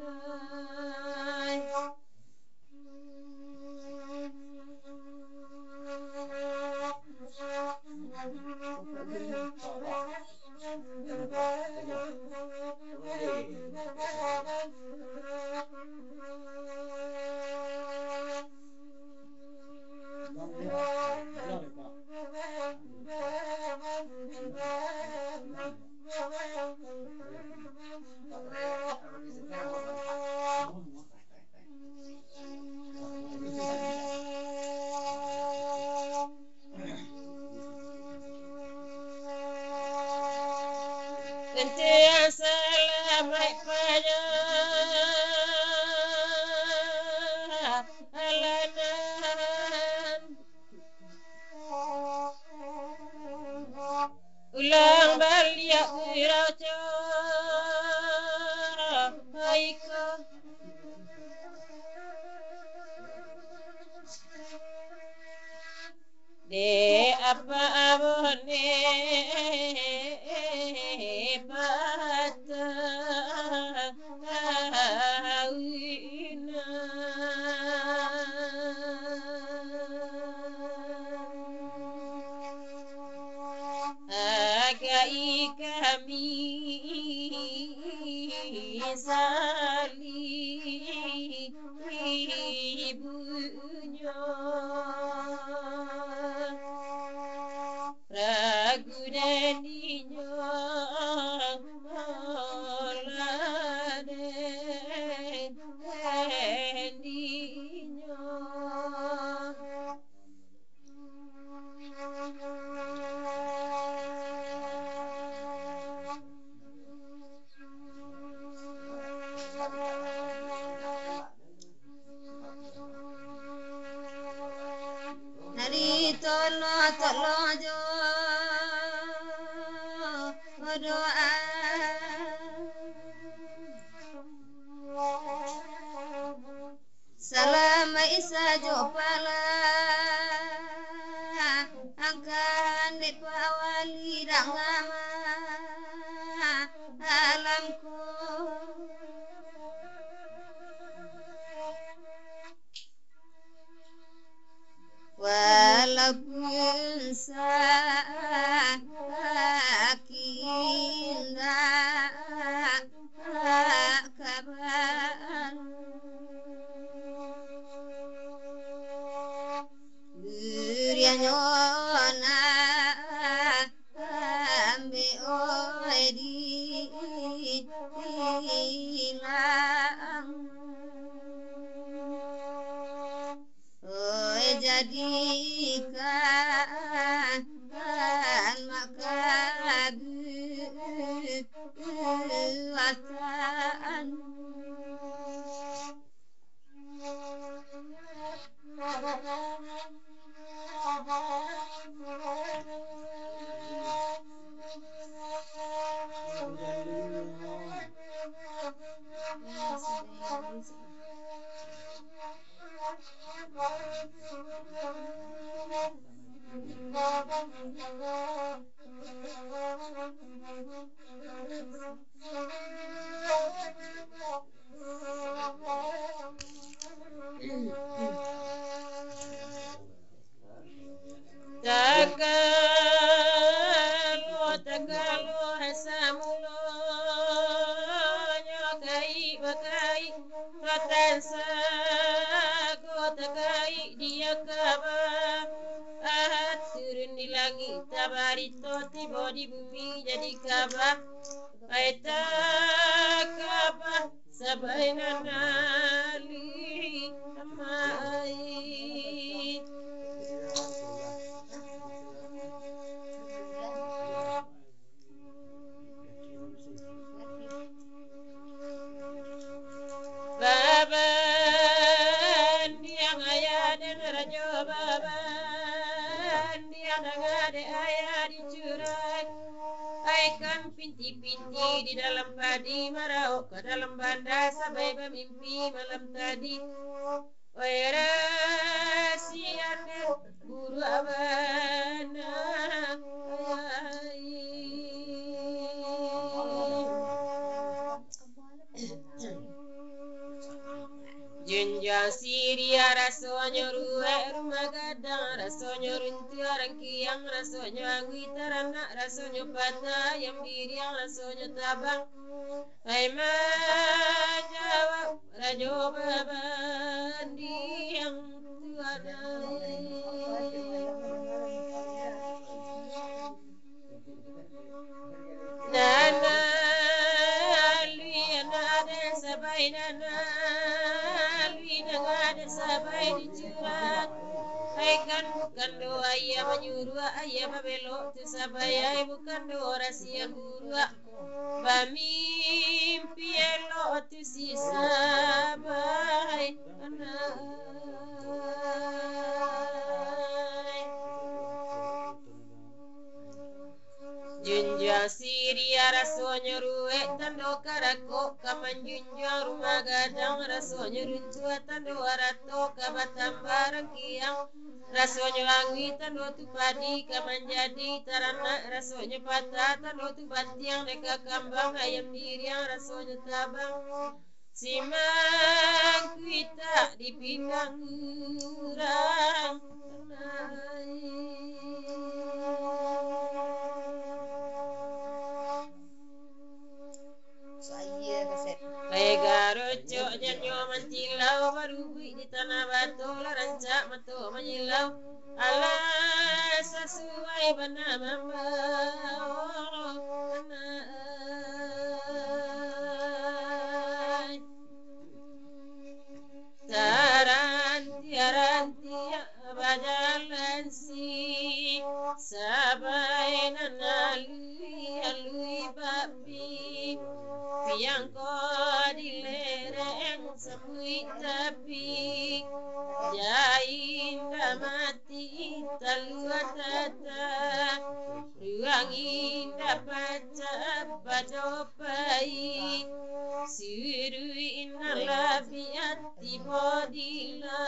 Ente salamaik pajalanan. Ulang baliak kurajo iko. Dek apak abone patah. Agai kami salibunyo ragu den dinyo, molah den dinyo. Dari tolong-tolong jo doa. Salamaik sajo pala angkan dek pawali dangama alam ko. Walaupun sakit indak kekuasaan. Takalo, takalo, asa mulonyo kaik bakaik, matan sago takaik di akaba. Ahad turun di langik, tabarito tibo di bumi jadi kaba. Ai takaba, sabaina nali amai. Babandiang ayah dan rajo, babandiang danga dek ayah di Curak. Ai kan pinti-pinti di dalam padi, maraok ka dalam banda, sabai bamimpi malam tadi. Oi, rasian buruak bana. Junjuang siriah rasonyo ruwek, rumah gadang rasonyo runtuah, rangkiang rasonyo anguih taranak, rasonyo patah ayam diriang, rasonyo tabang. Ai manjawab rajo babandiang tuanai. Nan alui anak den sabai, nan alui danga den sabai di Curak. Ai kan bukan doh ayah manyuruak, ayah babelok tu sabai, ai bukan doh rasian buruak. Bamimpi elok tu si sabai anai. Junjuang siriah rasonyo ruwek, tando karakok ka manjunjuang, rumah gadang rasonyo runtuah, tando arato ka batambah, rangkiang rasonyo anguih, tando tu padi ka manjadi taranak, rasonyo patah, tando tu batiang dek ka kambang, ayam diriang rasonyo tabang. Simang kuitak di pinggang urang. Saya kaset. Lega rocok janyo mantilau, barubuik di tanah bato, lah rancak mato manyilau. Alah sasuai bana mambawa anai. Tarantiak-rantiak bajalan si sabai nan alui-alui babi. Piang ko di lereng samuik tapi, jai indak mati talua tata, ruang indak pacah badopai, suruik indak labiah tibo dila,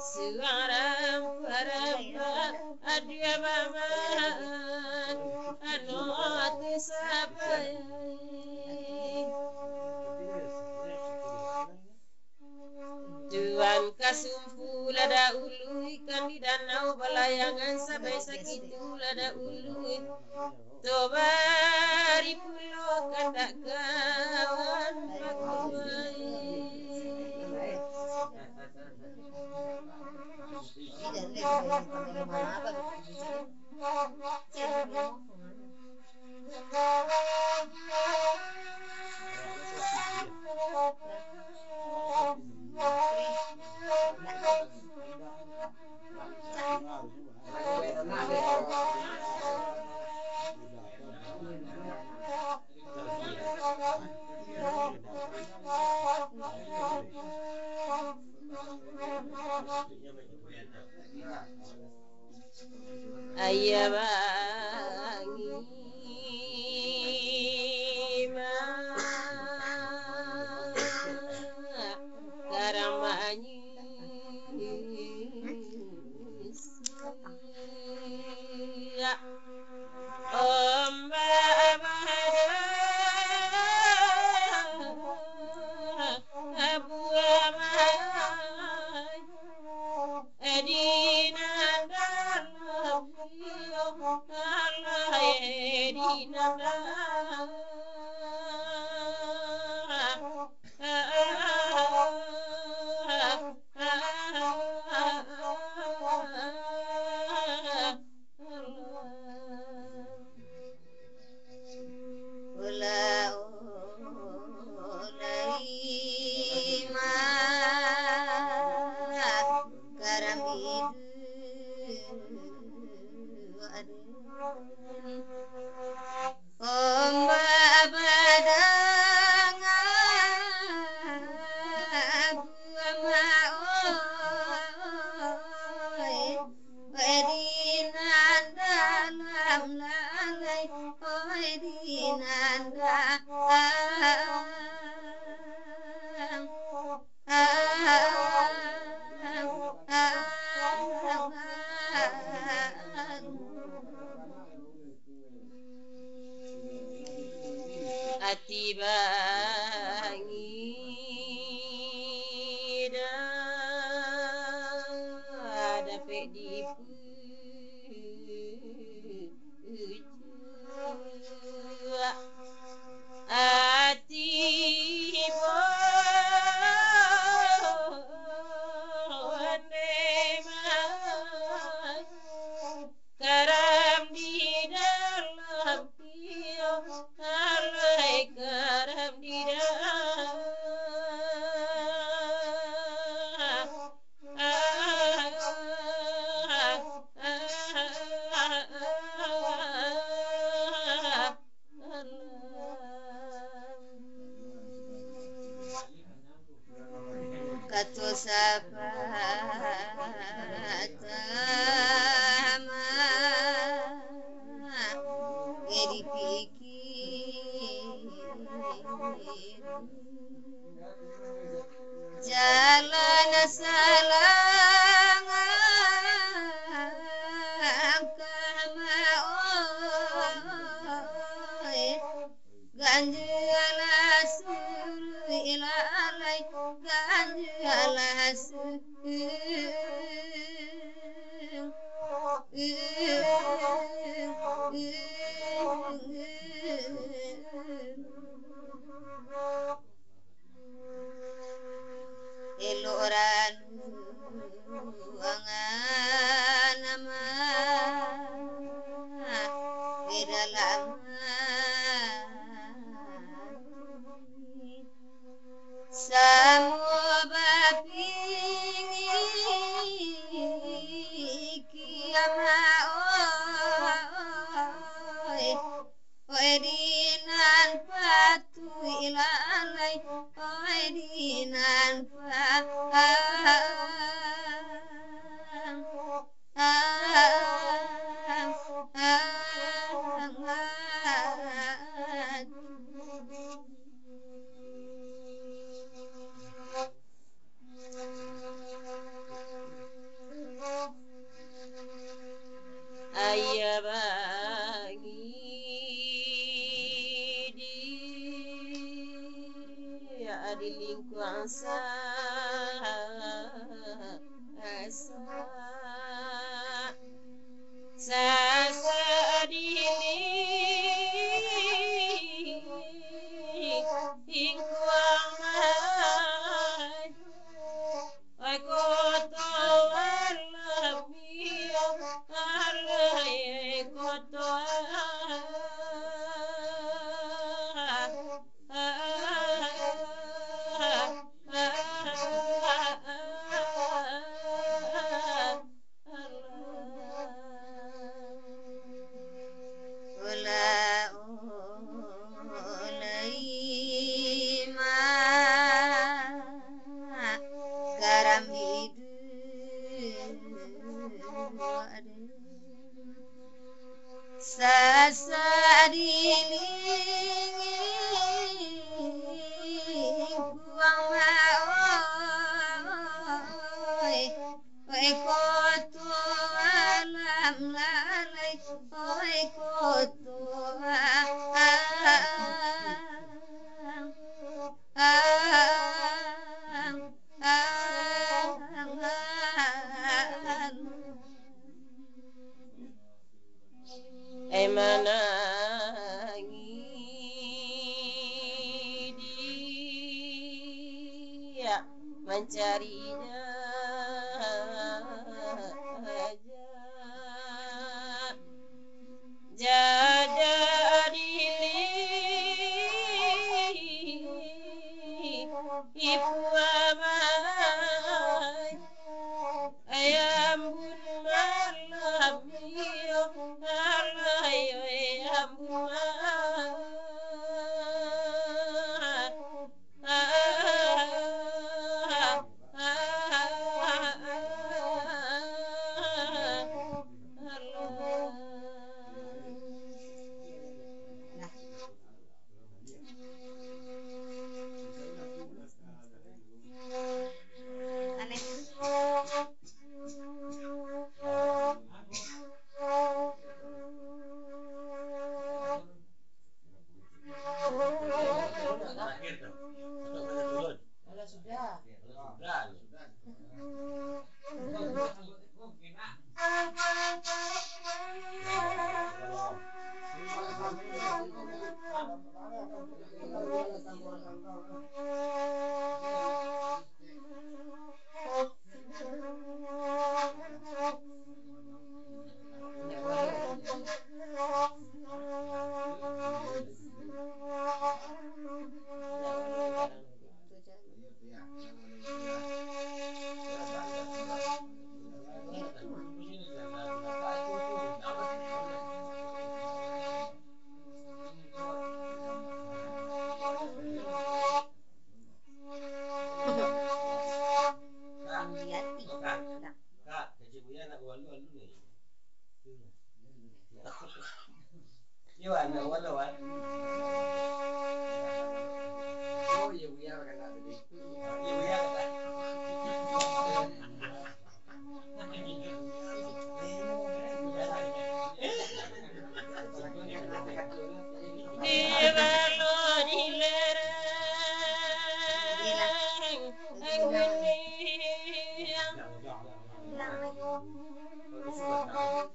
surang rampa-rampa aduah bamaan, ano tu sabai. Tuan kasumpu lah dahulu, ikan di danau balayangan, sabai sakitu lah dahulu. Tobari pulo kandak kawan bakuai. Ombak badanga, buah maoi, oi di nan dalam lalai, oi di nan dalam. Ati bangida dapek dipuji. Ati bondeh mah, karam di dalam kio, alai karam di dalam. Kato sapatama, eh, dipikir. Jalan salangkah maoi, ganjua lah suruik lalai, ganjua lah suruik. Elok ranuangan amah di dalam ati, samo bapingin kiamat, oi. Oi di nan patuik lalai, oi di nan pa-, Ayah bangida di lingkuang sa-, sa-, sasadili lingkuang maju. Ai koto alam iyo, alai koto alam. Olah, olah ima garam iduik. Sasak dilingi mancari jaja. Jaja dili ipu amai. Ayam bun malam iyo, alah iyo, ayam bun malam.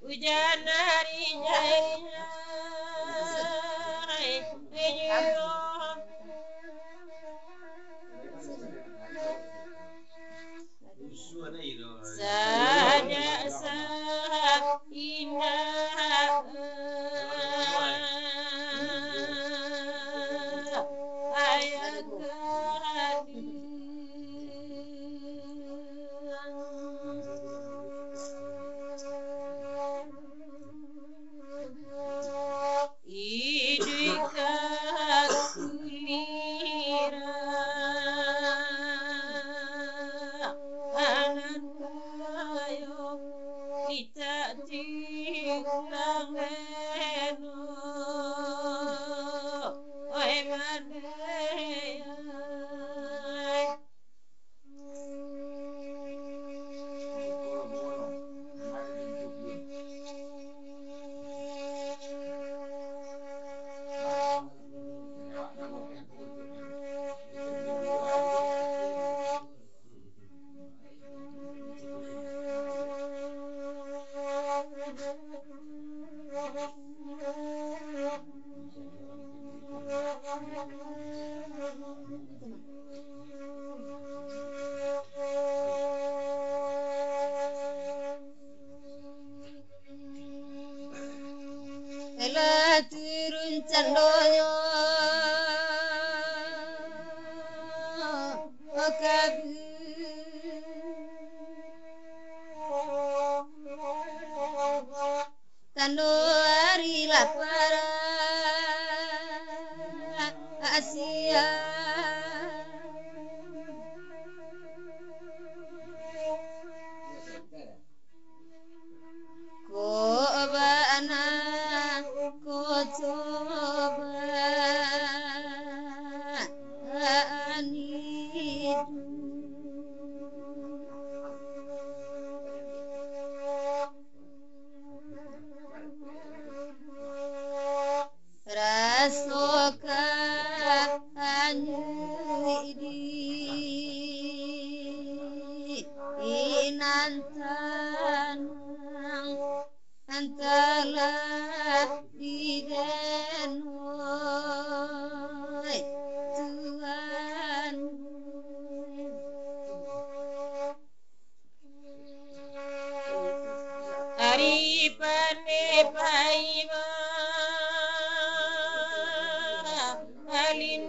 Ujan ari jai. Sajak saat indak ayah gadang. Iduik ka kulira anan kayo, itak tiulang leno, oi mandai ai. Lah turun candonyo ka bumi. Tando ari lapar asia. Ko bana ko cobaan itu. Rasokan Ari pandai paiba alim.